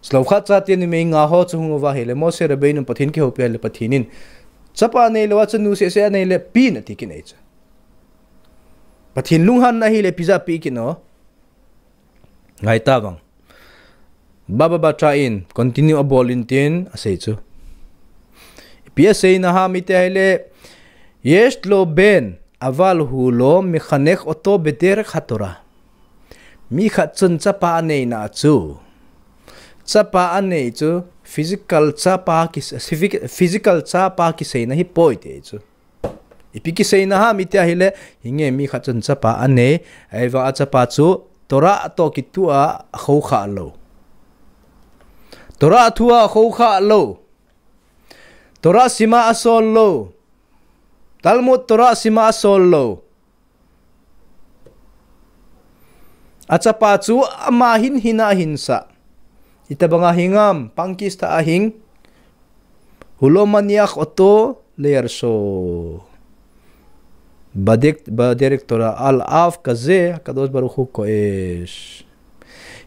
Zelophehad chate numei nga ho chu hung uva hile, Moshe Rabbeinu Pathen kihoupi a hile Pathen in. Chapa nei lo a chanu seh seh a nei le pe in a ti kit ahi chu. Pathen lunghanna ahi le ipi ja pe kit o. Ngai ta vang. Baba Batra in continue a bol in tin a sei chu. Ipi a seina ham iti a hile, yesh lo ben, aval hu lo mechanech oto bederech haTorah. Mi khat chun chapa a neina chu. Chapa a nei chu physical chapa ki, physical chapa kiseina hi poi ti chu. Ipi kiseina ham iti a hile, hinge mi khat chun chapa a nei, ahivang a chapa chu Torah toh kitoh a khoukhah lo. Torah thu a khoukhah lo. Torah sim a asol lo. Talmud Torah sim a asol lo. A chapa chu ama hin hin a hinsah. Itabanga hingam, pangkis ta a hing. Hu lo maniach oto leyarso. Baderech, baderech Torah alav kaze, Kadosh Baruch Hu ko'esh.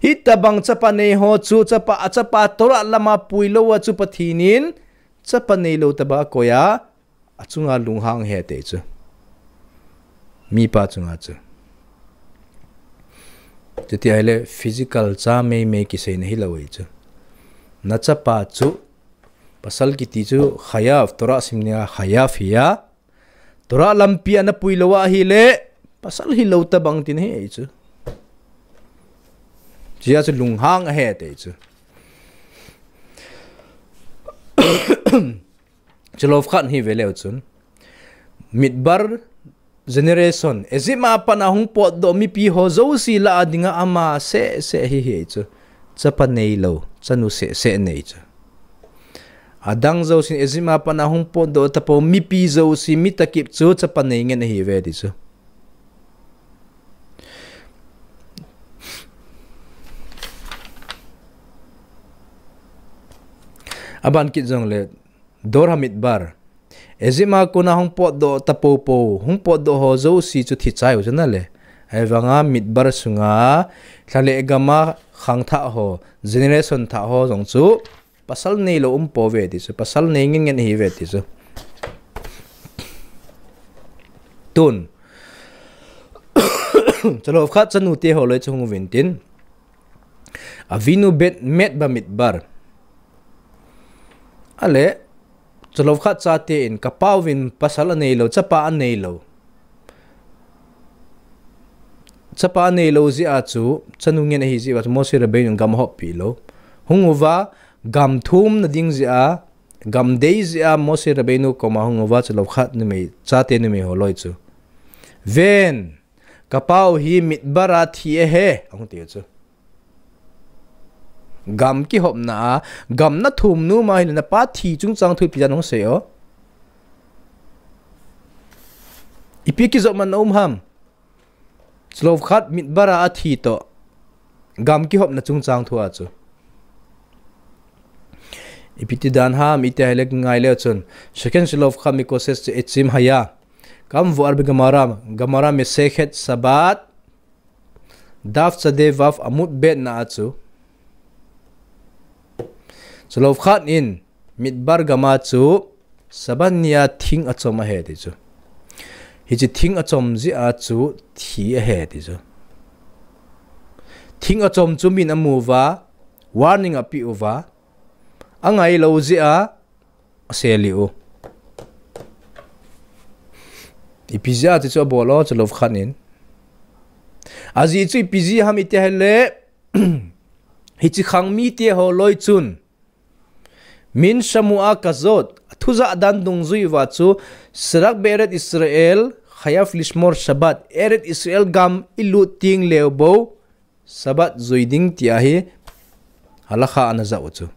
Hitabang chapa nei ho chu, chapa, a chapa Torah lama puilou a chu Pathen in, chapa neilou tobang a koi a, achunga lunghang ahi ati chu. Mipa chunga chu. Chuti ahile physical cha meimei kiseina hilou ahi chu. Na chapa chu, pasal kiti chu chayav, Torah sim dinga chayav ahi a, Torah lampi a na puilou ahile, pasal hilou tobang tina ahi chu. Chea chu lunghang ahi ati chu. Chulou khat hi veleu chun. Midbar generation, Egypt a pat a hung potdoh mipi ho jouse lah a dinga ama seh seh ahi ahi chu. Chapa neilou, chanu seh seh nei chu. Adang jousen Egypt a pat a hung potdoh tapou mipi jouse mi takip chu chapa nei ngen ahiuve ti chu. Aban kit jongle, Dor Hamidbar. Egypt a kona hung potdoh tapou pou, hung potdoh ho jouse chu thi chai u chu nale. Ahivanga Midbar sunga, lha le gam a khangthah ho, generation thah ho jong chu, pasal neilou um pouve ti chu, pasal nei ngen ngen ahiuve ti chu. Tun. Chulou khat chanu te ho loi chu hung uvin tin. Avinu Bet Met Bamidbar. Ale, chulou khat chate in, ka pauvin pasal aneilou, chapa aneilou. Chapa aneilou jeh a chu, chanu ngen ahi jeh a chu, Moshe Rabbeinu in gam ahoppi lou. Hung uva, gam thumna ding jeh a, gam dei jeh a, Moshe Rabbeinu koma hung uva, chulou khat numei, chate numei ho loi chu. Ven, ka pau hi Midbar a thi ahi, ahung ti chu. Gam kihopna a, gam na thum nom a ahile na pa thi chungchang thu ipi dan hung sei o. Ipi kijopmatna um ham. Chulou khat Midbar a athi toh. Gam kihopna chungchang thu a chu. Ipi ti dan ham, iti ahile ngai leu chun. Second chulou khat Mikoseh Etzim haya. Kam vo arbe Gemara, Gemara Masechet Shabbat. Daf Tzadei Vav Amud Bet na a chu. Chulou khat in Midbar gam a chu Shabbat ni a thing achom ahi ti chu. Hiche thing achom jeh a chu thi ahi ti chu. Thing achom chu min amu uva, warning ape uva, angai lou jeh a, aseli u. Ipi jeh a ti chu abol o, chulou khat in. Ajeh chu ipi jeh ham iti ahile, hiche khang mite ho loi chun. Min Shamua Kazot, thujah dan dungjui uva chu, Serak Be'eret Israel, Chayav Lishmor Shabbat, Eretz Israel gam ilut teng leu bou, Shabbat jui ding ti ahi, halakha ana jah u chu.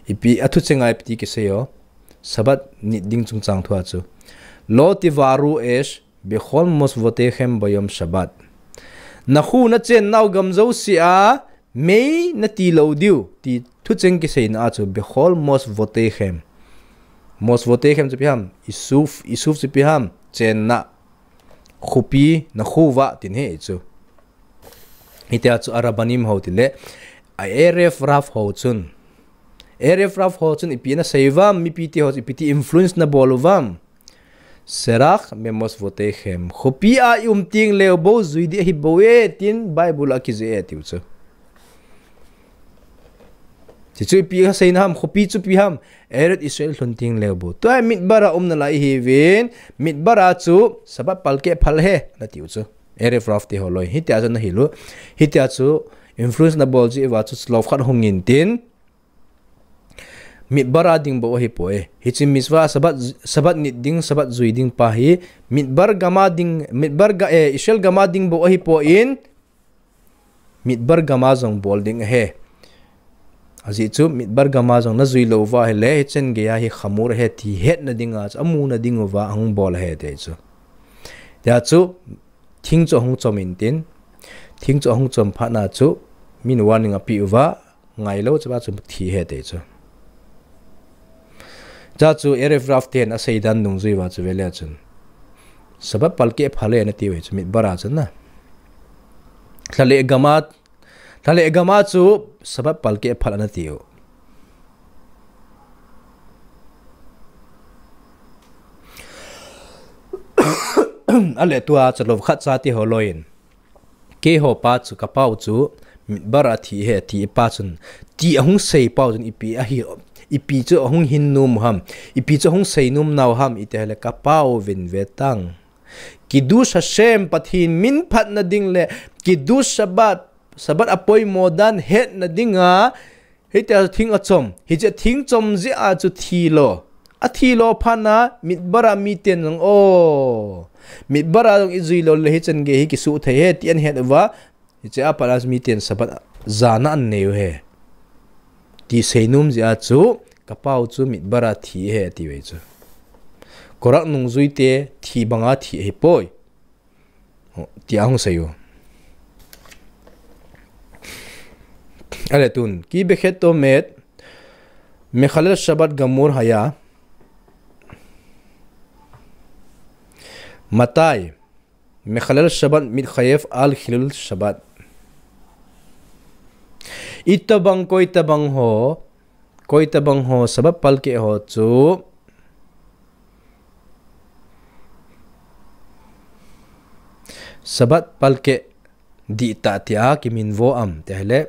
Ipi athu chenga ipi ti kisei o. Shabbat nit ding chungchang thu a chu. Lo tivaru esh bechol mosvotechem bayom Shabbat. Nakhu nachennau gam jouse a mei nati lou diu ti thu cheng kiseina a chu bechol mosvotechem. Mosvotechem chu ipi ham, isuf, isuf chu ipi ham, chenna. Khopi, nakhu uva tin ahi chu. Hitia chu Arabanim ho tile, a Erev Rav ho chun. Erev Rav ho chun ipi ana sei uvam, mipi te ho chu ipi ti influence ana bol uvam. Serak bemosvotechem. Khopi a i um teng leu bou jui ding ahi bou e tin Bible a kijih e tiu chu. Ti chu ipi aseina ham, khopi chu ipi ham, Eretz Israel lhun teng leu bou. Tua Midbar a um nalai ihiuvin, Midbar a chu Shabbat palkeh phal ahi, ana tiu chu. Erev Rav te ho loi. Hitia chu ana hil u. Hitia chu influence ana bol jeh uva chu chulou khat hung in tin. Midbar a ding bou ahipoi. Hiche mitzvah Shabbat, Shabbat nit ding, Shabbat jui ding pa hi. Midbar gam a ding, Midbar ga, eh, Israel gam a ding bou ahipoi in. Midbar gam a jong bol ding ahi. Ajeh chu Midbar gam a jong najui lou uva ahile, hichen geiya hi chamur ahi ti hetna dinga chu, amuna ding uva ahung bol ahi ti chu. Tia chu, thing chu ahung chom in tin, thing chu ahung chom phat na chu, min warning ape uva, ngai lou chu ba chu thi ahi ti chu. Cha chu Erev Rav ten asei dan dungjui uva chu vele chun. Shabbat palkeh phal e ana tiu ahi chu Midbar a chun na. Thaleh gama, thaleh gama chu Sabbath palkeh phal ana tiu. Ale tua chalou khat chate ho loiyin, keiho pa chu, kapau chu midbar a thi ahi ti pa chun, ti ahung sei pau chun ipi ahi, ipi chu ahung hin nom ham, ipi chu ahung sei nom nau ham iti ahile, kapau vin ve tang. Kiddush Hashem, Pathen min phatna ding le Kiddush Shabbat, Sabbath apoimo dan hetna dinga, hitia thing achom, hiche thing chom jeh a chu thilo. Athilo phat a midbar a miten jong, o, midbar a jong ijui lou le hichan gei hi kisuh thei ahi ti ahin het uva, hiche a pat a miten Sabbath jana ahin nei u ahi ti seinom jeh a chu, kapau chu midbar a thi ahi ati uve chu. Korach nungjui te thi banga thi ahipoi, ti ahung sei u. Ale tun, ki bekhet to met, mechalel Shabbat gamur haya. Matai, mechalel Shabbat mitchayev al chilul Shabbat. Itobang, koitobang ho, koitobang ho, Sabbath palkeh ho chu, Sabbath palkeh dihtah tia kiminvo am, ti ahile,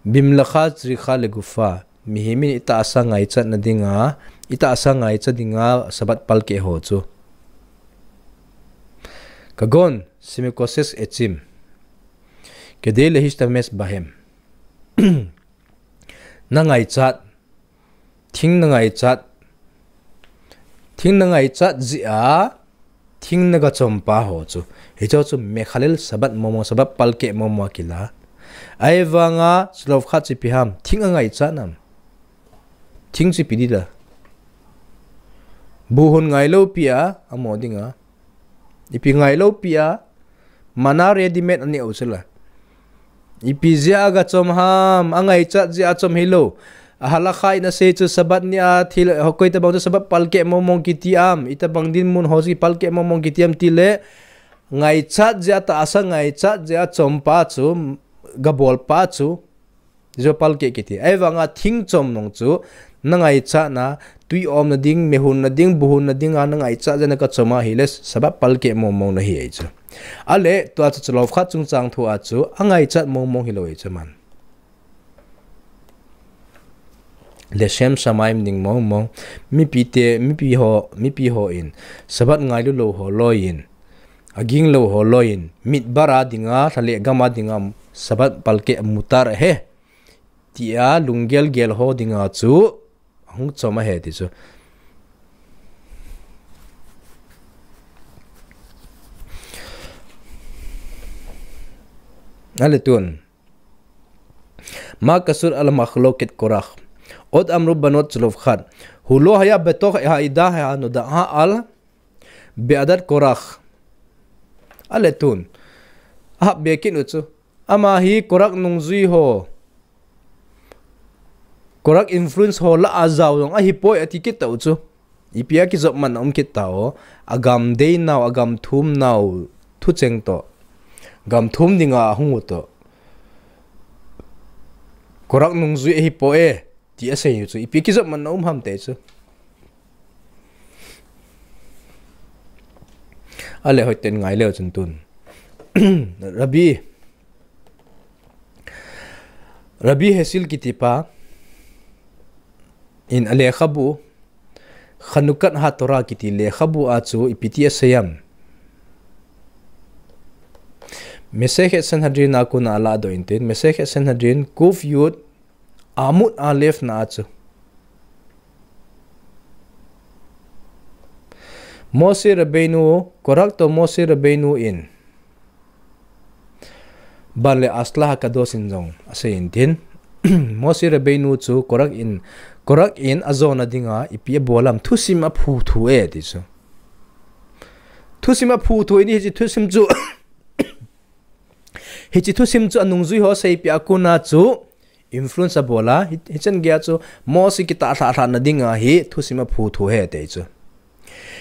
bimlacha tzricha legufa, mihem in itahsa ngaichatna dinga, itahsa ngaicha dinga Sabbath palkeh ho chu. Kagon, shemekoses etzim, kedei lehishtamesh bahem. Na ngaichat, thing na ngaichat, thing na ngaichat jeh a, thing na gachom pa ho chu. Hicho chu mechalel Sabbath mongmong, Sabbath palkeh mongmong akila. Ahivanga, chalou khat chu ipi ham, thing angaichat nam. Thing chu ipi dila. Buhun ngailou pi a, amo dinga. Ipi ngailou pi a, mana ready made anei u chula. Ipi jeh a gachom ham, angaichat jeh a chom hilou. A halacha in asei chu Sabbath ni a thil, ho koitobang chu Sabbath palkeh mongmong kiti am, itobang dinmun ho chu palkeh mongmong kiti am tile, ngaichat jeh a tahsa ngaichat jeh a chom pa chu, gabol pa chu, Sabbath palkeh kiti. Ahivanga thing chom nung chu, na ngaichatna, tui omna ding, mehunna ding, buhunna dinga, na ngaichat jeh a na kachom ahile, Sabbath palkeh mongmong nahi ahi chu. Ale, tua chu chalou khat chungchang thu a chu, angaichat mongmong hilou ahi chu man. Leshem shamayim ding mongmong, mipi te, mipi ho, mipi ho in, Sabbath ngailu lou ho loiyin, aginglou ho loiyin, midbar a dinga, thaleh gam a dinga, Sabbath palkeh mutar ahi, tia lunggel gel ho dinga chu, ahung chom ahi ti chu. Ale tun. Ma kasur al machloket Korach. Od amru banot chalou khat. Hu lo haya betoch ha'ida hanoda'a al be'adat Korach. Ale tun. Ahap bekin u chu. Ama hi Korach nungjui ho. Korach influence ho lah a jao jong ahipoi ati kit tau chu. Ipi a kijopmatna um kit tau. Agam dei nau, agam thum nau, thucheng toh. Gam thum dinga ahung u toh. Korach nungjui ahipoi e. Ti asei u chu. Ipi kijopmatna um ham ti chu. Ale hoiten ngai leu chun tun. Rabbi. Rabbi Hesel kiti pa in alekhabu, Chanukat HaTorah kiti lekhabu a chu ipi ti asei am. Masechet Sanhedrin a kona aladoh in tin, Masechet Sanhedrin Kuf Yud Amud Aleph na a chu. Moshe Rabbeinu, Korach toh Moshe Rabbeinu in. Ban le Atzlah HaKadosh in jong asei in tin. Moshe Rabbeinu chu Korach in, Korach in ajona dinga ipi abol am, thusim aphu thu e ti chu. Thusim aphu thu in hiche thusim chu. Hiche thusim chu anungjui ho seipeh a kona chu influence abol a, hi, hichan geiya chu Moshe kitah lhah lhah na dinga hi thusim aphu thu e ti chu.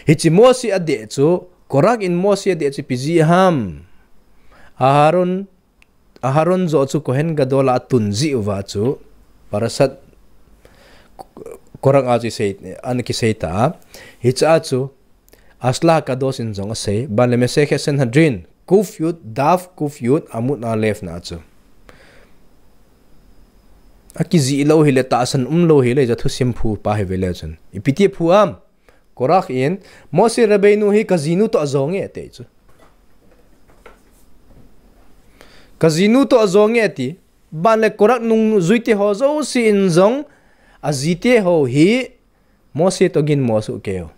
Hiche Moshe adeh chu, Korach in Moshe adeh chu ipi jeh ham. Aharon Aharon joh chu Kohen Gadol a atun jeh uva chu, Parashat Korach a chu isei, ana kisei ta. Hiche a chu, Asla HaKadosh in jong asei, ban le Masechet Sanhedrin, Kuf Yud, Daf Kuf Yud, Amud Aleph na chu. Akijih lou hile, tahsan um lou hile, hiche thusim phu pa hi ve le chun. Ipi ti phu ham, Korach in, Moshe Rabbeinu hi kajinu toh ajong e ati chu. Kajinu toh ajong e ati, ban le Korach nungjui te ho jouse in jong, aji te ho hi, Moshe toh aginmo soh kei u.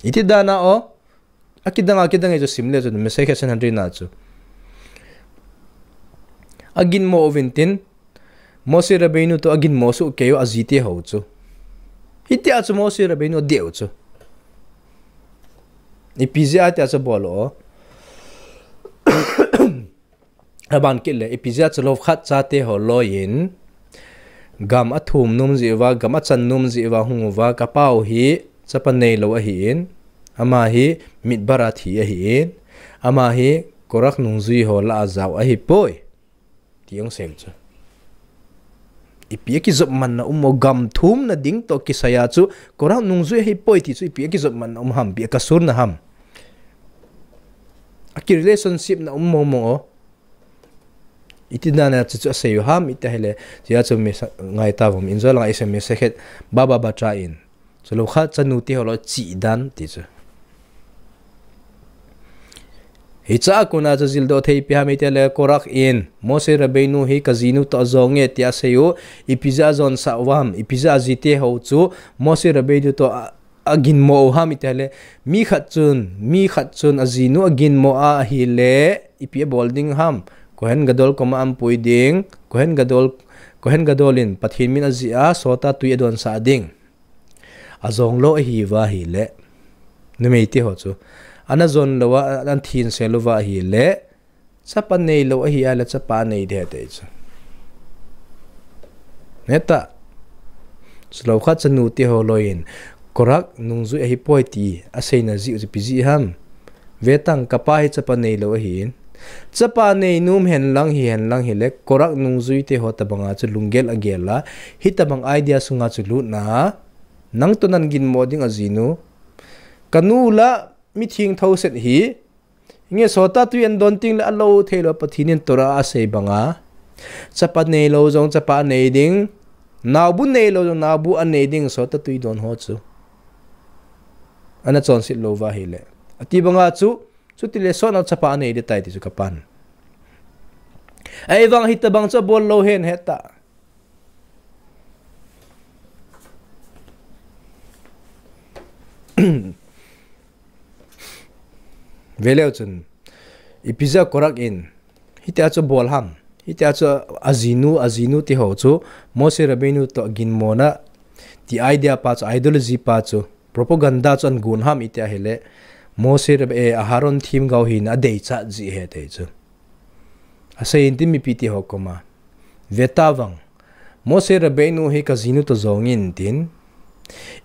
Iti dan a o, akidang a, akidang e chu sim le chun, Masechet Sanhedrin a chu. Aginmo uvin tin, Moshe Rabbeinu toh aginmo soh kei u aji te ho chu. Hiti a chu Moshe Rabbeinu adei u chu. Ipi jeh a tia chu bol u. Aban kit le, ipi jeh a chu loukhat chate ho loi in, gam athum nom jeh uva, gam achan nom jeh uva hung uva, kapa u hi chapa neilou ahin, ama hi Midbar a thi ahin, ama hi Korach nungjui ho lah a jao ahipoi. Ti ahung sei u chu. Ipi akijopmatna um o, gam thumna ding toh kisai a chu, Korach nungjui ahipoi ti chu, ipi akijopmatna um ham, ipi akasurna ham. Aki relationship na um mong mong o. Iti dan a chu chu asei u ham, iti hile, tia chu mi sa-, ngai ta vang, in jo lang a isei Masechet Baba Batra in. Chu loukhat chanu te ho loi chih dan ti chu. Hiche a kon a chu jildoh thei ipi ham iti le Korach in, Moshe Rabbeinu hi kajinu toh ajong e tia asei u, ipi jeh a ajonsah u ham, ipi jeh a aji te ho chu, Moshe Rabbeinu toh a, aginmo u ham iti le, mi khat chun, mi khat chun ajinu aginmo a ahile, ipi abol ding ham, Kohen Gadol koma ahin pui ding, Kohen Gadol, Kohen Gadol in Pathen min ajih a, sot a tui adonsah ding. Ajong lou ahi uva ahile, numei te ho chu. Ana jon lou a, ana thin sel uva ahile, chapa neilou ahi a le chapa anei ding ahi ti chu. Neta, chu loukhat chanu te ho loi in, Korach nungjui ahipoi ti, aseina jeh u chu ipi jeh ham. Vetang kapa hi chapa neilou ahin. Chapa nei nom hen lang hi hen lang hile, Korach nungjui te ho tobang a chu lunggel agel a, hitabang idea sunga chu lut na, nang toh nahin ginmo ding ajinu. Kanu la mi thengtho set hi, nge sot a tui ahin don teng le alou thei lou Pathen in Torah a asei bang a. Chapa neilou jong chapa anei ding, naobu neilou jong naobu anei ding sot a tui don ho chu. Ana chonset lou uva ahile. Ati bang a chu, chuti le sot a chapa anei ding tai ti chu kapan. Ahivang hitabang chu abol lou hen heta. Ve leu chun, ipi jeh a Korach in, hitia chu abol ham, hitia chu ajinu, ajinu ti ho chu, Moshe Rabbeinu toh ginmona, ti idea pa chu, ideology pa chu, propaganda chu ahin gon ham iti ahile, Moshe Rabbe-, eh, Aharon themgao hina adeichat jeh ahi ti chu. Asei intin mipi te ho koma. Ve tavang. Moshe Rabbeinu hi kajinu toh jong intin.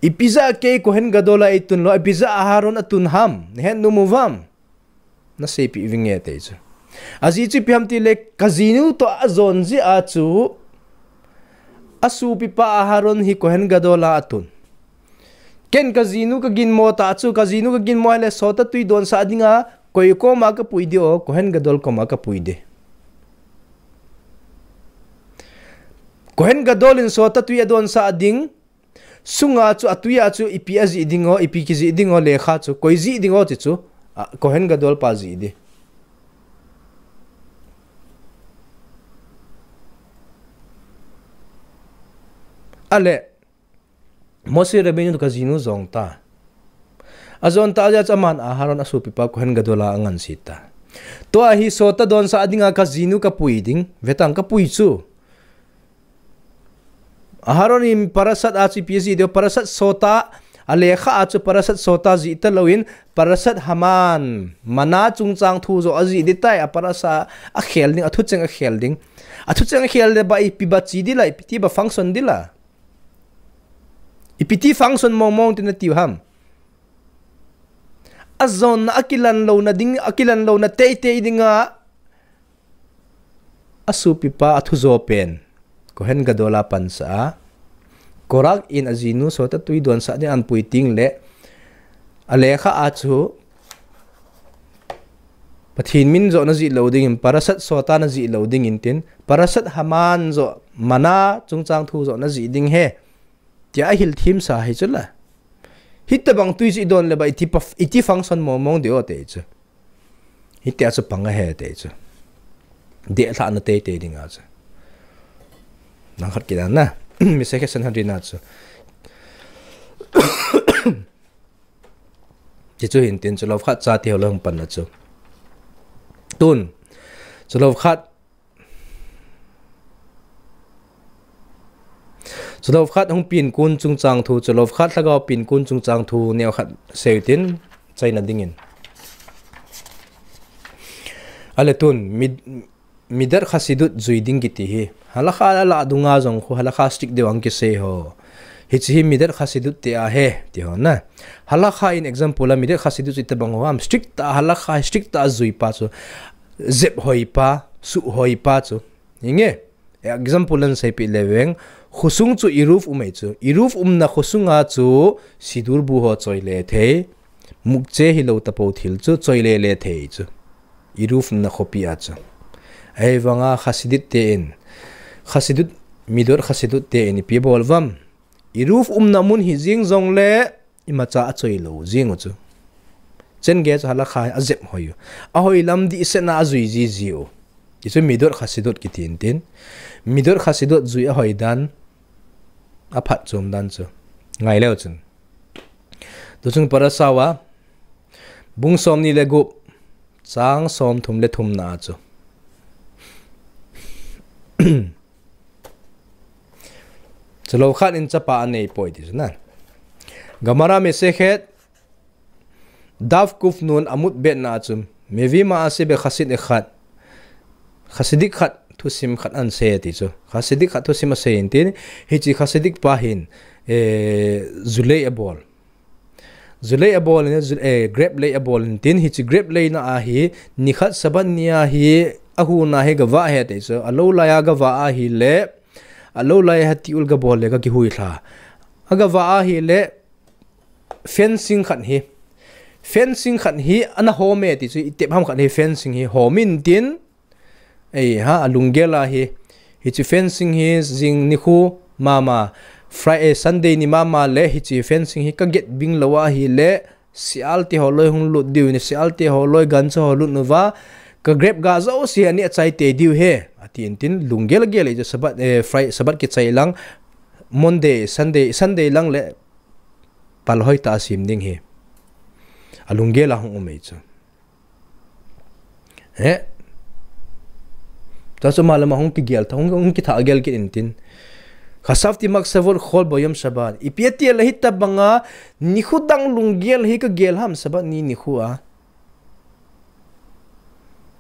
Ipi jeh a kei Kohen Gadol a eitun lou, ipi jeh a Aharon atun ham, nahet nom uvam. Naseipeh uving e ti chu. Ajeh chu ipi ham tile kajinu toh ajon jeh a chu. Asopipa Aharon hi Kohen Gadol a atun. Ken kajinu kaginmo ta chu, kajinu kaginmo ahile sot a tui donsah dinga, koi koma kapui ding o, Kohen Gadol koma kapui ding. Kohen Gadol in sot a tui adonsah ding, sunga chu atui a chu ipi ajih ding o, ipi kijih ding o, lekha chu, koi jih ding o ti chu, a, Kohen Gadol pa jih ding. Ale, Moshe Rabbeinu toh kajinu jong ta. Ajon ta jeh a chu aman Aharon asopipa Kohen Gadol a anganset ta. Tua hi sot a donsah dinga kajinu kapui ding, vetang kapui chu. Aharon in Parashat a chu ipi ajih ding, Parashat sot a, alekha a chu Parashat sot a jih talou in, Parashat Haman, mana chungchang thu joh ajih ding tai, a parasha akhel ding, athucheng akhel ding. Athucheng akhel le ba ipi ba chi ding la, ipi ti ba function ding la. Ipi ti function mong mong ti nati u ham. Ajonna akilan louna ding, akilan louna teitei dinga, asopipa athujo pen Kohen Gadol a pansa a, Korach in ajinu sot a tui donsah ding ahin pui teng le, alekha a chu Pathen min joh najih lou dingin, Parashat Sotah najih lou dingin tin, Parashat Haman joh, Manna chungchang thu joh najih ding ahi, tia ahil themsa ahi chu la. Hitabang tui chu idon le ba iti pa, iti function mong mong diu ati chu. Hitia chu pang ahi ati chu. Dehlhahna teitei dinga chu. Langkhat kit a na. Masekhet Sanhedrin a chu. Hichu hin tin Tzelofhad chate ho la hung panna chu. Tun. Tzelofhad Tzelofhad hung pen kon chungchang thu, Tzelofhad lhagao pen kon chungchang thu neokhat seiyu tin, chaina dingin. Ale tun, Mid-, Midat Hasidut jui ding kiti hi. Halakha la dunga jong khu, halakha strict deu ang kisei ho. Hiche hi Midat Hasidut te ahi, ti ho na. Halakha in example a Midat Hasidut chu itabang ho ham. Strict tah halakha, strict tah jui pa chu. Jep hoi pa, suh hoi pa chu. Hinge, example in seipeh le veng, khosung chu Eruv um ahi chu. Eruv umna khosunga chu Sidur bu ho choi le thei. Muktzeh hilou tapou thil chu choi le le thei chu. Eruv umna khopi a chu. Ahivanga Hasidut te in. Hasidut, Midat Hasidut te in ipi bol uvam. Eruv umna mun hi jing jongle, imacha achoi lou jing u chu. Chen gei chu halakha ajep hoi u. Ahoi lam dihsetna ajui jiji u. Hichu Midat Hasidut kiti in tin. Midat Hasidut jui ahoi dan. Aphatchom dan chu. Ngai leu chun. Tuchung Parashat a. Bung somni le gup. Chang somthum le thumna a chu. Tzelofhad in chapa anei poi ti chu na. Gemara Masekhet Daf Kuf Nun Amud Bet na a chu. Mevi Maaseh be Hasid Echad. Hasidic khat thusim khat ahin sei ti chu. Hasidic khat thusim asei in tin. Hiche Hasidic pa hin, eh, ju lei abol. Ju lei abol in, ju, eh, grape lei abol in tin, hiche grape leina a hi, nikhat Sabbath ni a hi, ahuna hi gavah ahi ti chu, alou lai a gavah ahile, alou lai a ti ul gabol le gakihui lha. Agavah ahile, fencing khat hi, fencing khat hi, ana hom e ti chu, itep ham khat hi, fencing hi, hom in tin, Ei, ha, alunggel ahi. Hiche fencing hi jing nikho mama. Friday, eh, Sunday ni mama le hiche fencing hi kaget bing lou ahile, sial te ho loi hung lut diu ni, sial te ho loi gancha ho lut uva, ka grape ga jouse hi ani achai tei diu ahi. Ati in tin, lunggel gel ahi chu Sabbath, eh, Friday, Sabbath kichai lang, Monday, Sunday, Sunday lang le pal hoi tah a sem ding ahi. Alunggel a hung um ahi chu. He. Tua chu ama le ama hung kigel, hung, hung kitha gel kit in tin. Chasavti maksavot chol bo yom Shabbat. Ipi ati le hitabanga nikho dang lunggel hi kagel ham Sabbath ni nikho a.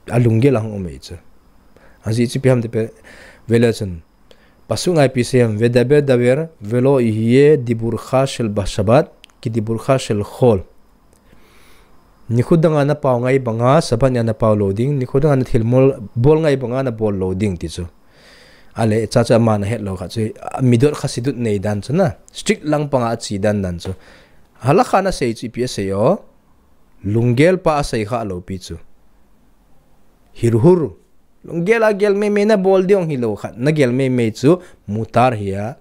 Alunggel a hung um ahi chu. Ajeh chu ipi ham ti pe vele chun. Pasuk a ipi asei ham, Vedaber daber velo yihye diburcha shel Shabbat ki diburcha shel chol. Nikho danga napao ngai banga, Sabbath nia napao lou ding, nikho danga nathilbol, bol ngai banga nabol lou ding ti chu. Ale, cha cha ama nahet lou kha chu, midot chasidut nei dan chu na, strict lang panga achi dan dan chu. Halakha nasei chu ipi asei o, lunggel pa asei kha lou pi chu. Hirhur. Lunggel a gel meimei nabol ding hilou khat, nagel meimei chu mutar ahi a.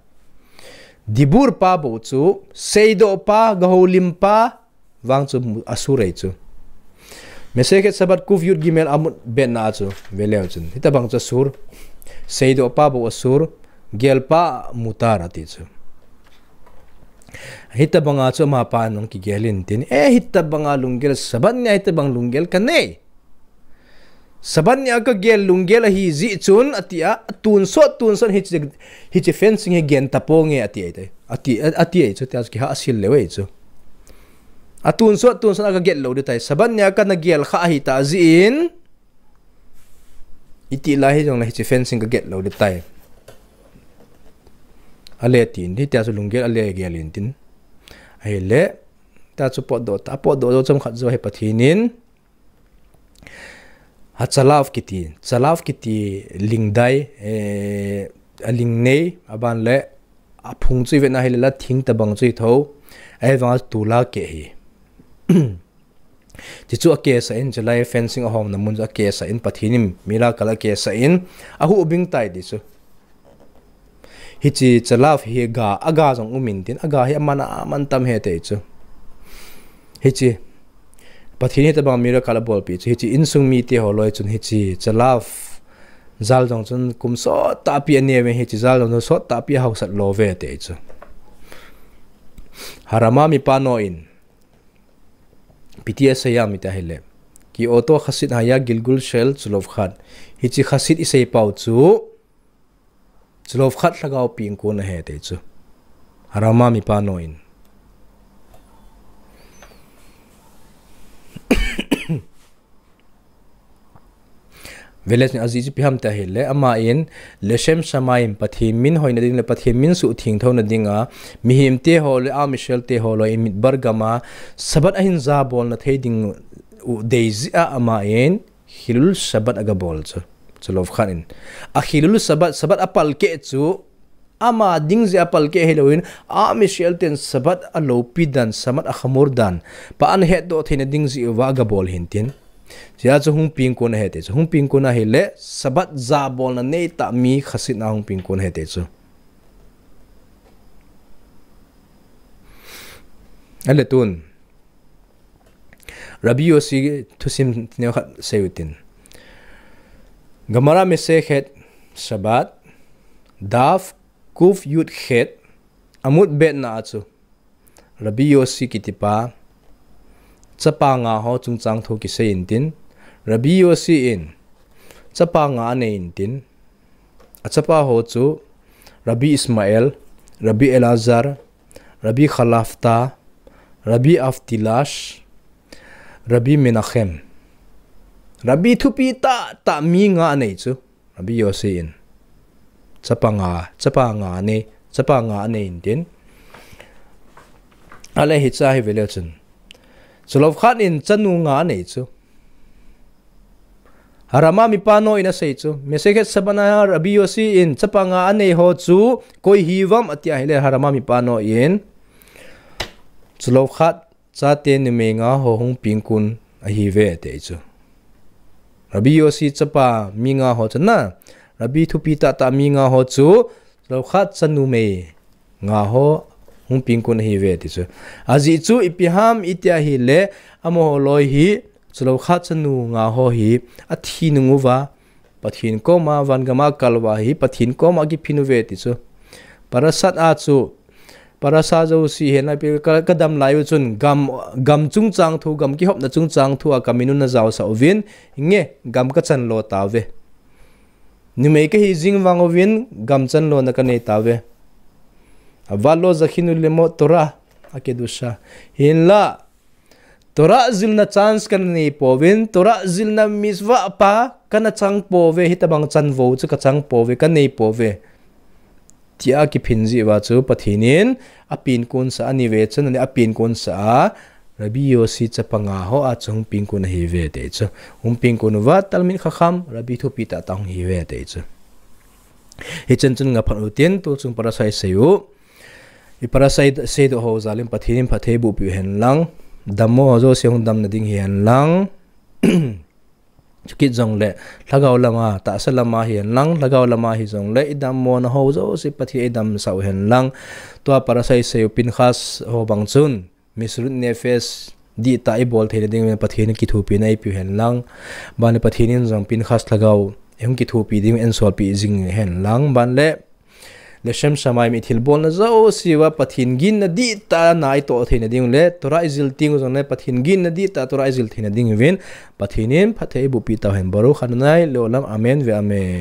Dibur pa bou chu, seidoh pa, gahoulim pa, vang chu mu-, asur ahi chu. Masechet Shabbat kuf yud gimel amud bet na chu, veleu chun. Hitabang chu asur, seidoh pa bou asur, gel pa mutar ati chu. Hitabanga chu ama pan ahung kigel in tin, eh, hitabanga lunggel, Shabbat nia hitabang lunggel kanei. Shabbat nia kagel lunggel ahi jeh chun, ati a, atonsot, tonsot hiche, hiche fencing hi gen taponge, ati ahi tai. Ati, ati ahi chu, tia chu kihahsel leu ahi chu. Atonsot, tonsot a kagel lou ding tai. Shabbat nia kana gel kha ahi ta jeh in, iti lai hijongle hiche fencing kagel lou ding tai. Ale tin, hitia chu lunggel ale gel in tin. Ahile, tia chu potdoh ta, potdoh jou chomkhat jou hi Pathen in. Achalav kiti, chalav kiti lingdai, eh, a lingnei, aban le, a phung chu i vet na hile la thing tabang chu i tho, a vang tu la ke hi. Ti chu a ke sa in, chulai fencing a hom na mun chu a ke sa in, Pathin in miracle a ke sa in, a hu bing tai ti chu. Hichi chalav hi ga, a ga jong um in tin, a ga hi a man a man tam he te chu. Hichi Pathin hi tabang miracle a bolpi chu. Hichi insung mite ho loi chun hichi chalav jal jong chun kum sot tahpi a ne ve, hichi jal jong chun sot tahpi a hausat lo ve te chu. Harama mipa no in P T S a ya mi ta hile. Ki auto khasit haya Gilgul Shel Chulov khat. Hichi khasit i sei pau chu. Chulov khat lhagao pingkun a he te chu. Harama mipa no in. Veles ni aji chu piham te hile, ama in, Leshem Shamayim, Pathin min hoina ding le Pathin min suh thing thona ding a, mihim te ho le a Michel te ho lo in mitbar gama, Sabbath a hin ja bol na thei ding u dei ji a ama in, Hilul Shabbat a ga bol chu. Chulov khat in. A Hilul Shabbat, Shabbat a pal ke chu, ama ding ji a pal ke hi lo in, a Michel ten Shabbat a lopi dan, Shabbat a khamur dan, pa an het do theina ding ji uva ga bol hin tin. Chia chu hung pingkun a he te chu. Hung pingkun a hile, Shabbat ja bol na nei ta mi khasit na hung pingkun a he te chu. Ale tun. Rabbi Yossi thusim neo khat sei u tin. Gemara Masechet Shabbat, Daf Kuf Yud Chet, Amud Bet na a chu. Rabbi Yossi kiti pa, chapa nga ho chungchang thu kisei in tin. Rabbi Yossi in, chapa nga a nei in tin. A chapa ho chu, Rabbi Ismael, Rabbi Elazar, Rabbi Khalafta, Rabbi Avtilash, Rabbi Menachem. Rabbi thupi ta, ta mi nga a nei chu. Rabbi Yossi in. Chapa nga, chapa nga a nei, chapa nga a nei in tin. Ale hicha hi vele chun. Chulov khat in chanu nga a nei chu. Harama mipa no in a sei chu. Masechet Shabbat na Rabbi Yossi in chapa nga a nei ho chu koi hi vam a ti a hile Harama mipa no in. Chulov khat chate numei nga ho hung pingkun a hi ve te chu. Rabbi Yossi chapa mi nga ho chu na. Rabbi thupi ta ta mi nga ho chu. Chulov khat chanu numei nga ho hung pingkun a hi ve ti chu. Aji chu ipi ham i ti a hile amaho loi hi Chulov khat chanu nga ho hi a thi nung uva, Pathin koma van gama kal uva hi, Pathin koma kiphin u ve ti chu. Parashat a chu, parasha jouse hi na pi ka, ka dam lai u chun gam, gam chungchang thu, gam kihopna chungchang thu a ka min u na jaosah uvin, nge gam ka chan lo ta ve. Numei ka hi jing vang uvin, gam chan lo na ka nei ta ve. Avalo zakhinu lemot Torah, a kedusha. Hinla, Torah jilna chance ka nei pouvin, Torah jilna mitzvah pa ka na chang pouve, hitabang chanvou chu ka chang pouve, ka nei pouve. Tia kiphin jeh uva chu Pathin in a pingkun sa a ni ve chun, a pingkun sa a, Rabbi Yossi chapa nga ho a chu hung pingkun a hi ve te chu. Hung pingkun uva, Talmid Chacham, Rabbi thupi ta ta hung hi ve te chu. Hichan chun nga phat u tin, tu chung parasha i sei u. I parasha i sei doh ho jal in Pathin in phatthei boh peh u hen lang. Dammo ho jouse hung damna ding hi hen lang. Chukit jongle, lhagao lama, tahsa lama hi hen lang, lhagao lama hi jongle, i dammo na ho jouse Pathin in ei damsah u hen lang. Tua parasha i sei u Pinchas ho bang chun, Mesirut Nefesh, dih tah i bol theina ding uvin Pathin in kithopina ei pe u hen lang. Ban le Pathin in jong Pinchas lhagao, ei hung kithopi ding u ensolpi jing hen lang. Ban le, Leshem Shamayim i thilbolna jouse uva Pathin ginna dihtah na i toh theina ding u le, Torah i jil teng u jongle Pathin ginna dihtah Torah i jil theina ding uvin, Pathin in phatthei ei boh peh tau hen. Baruch Adonai leolam, amen ve amen.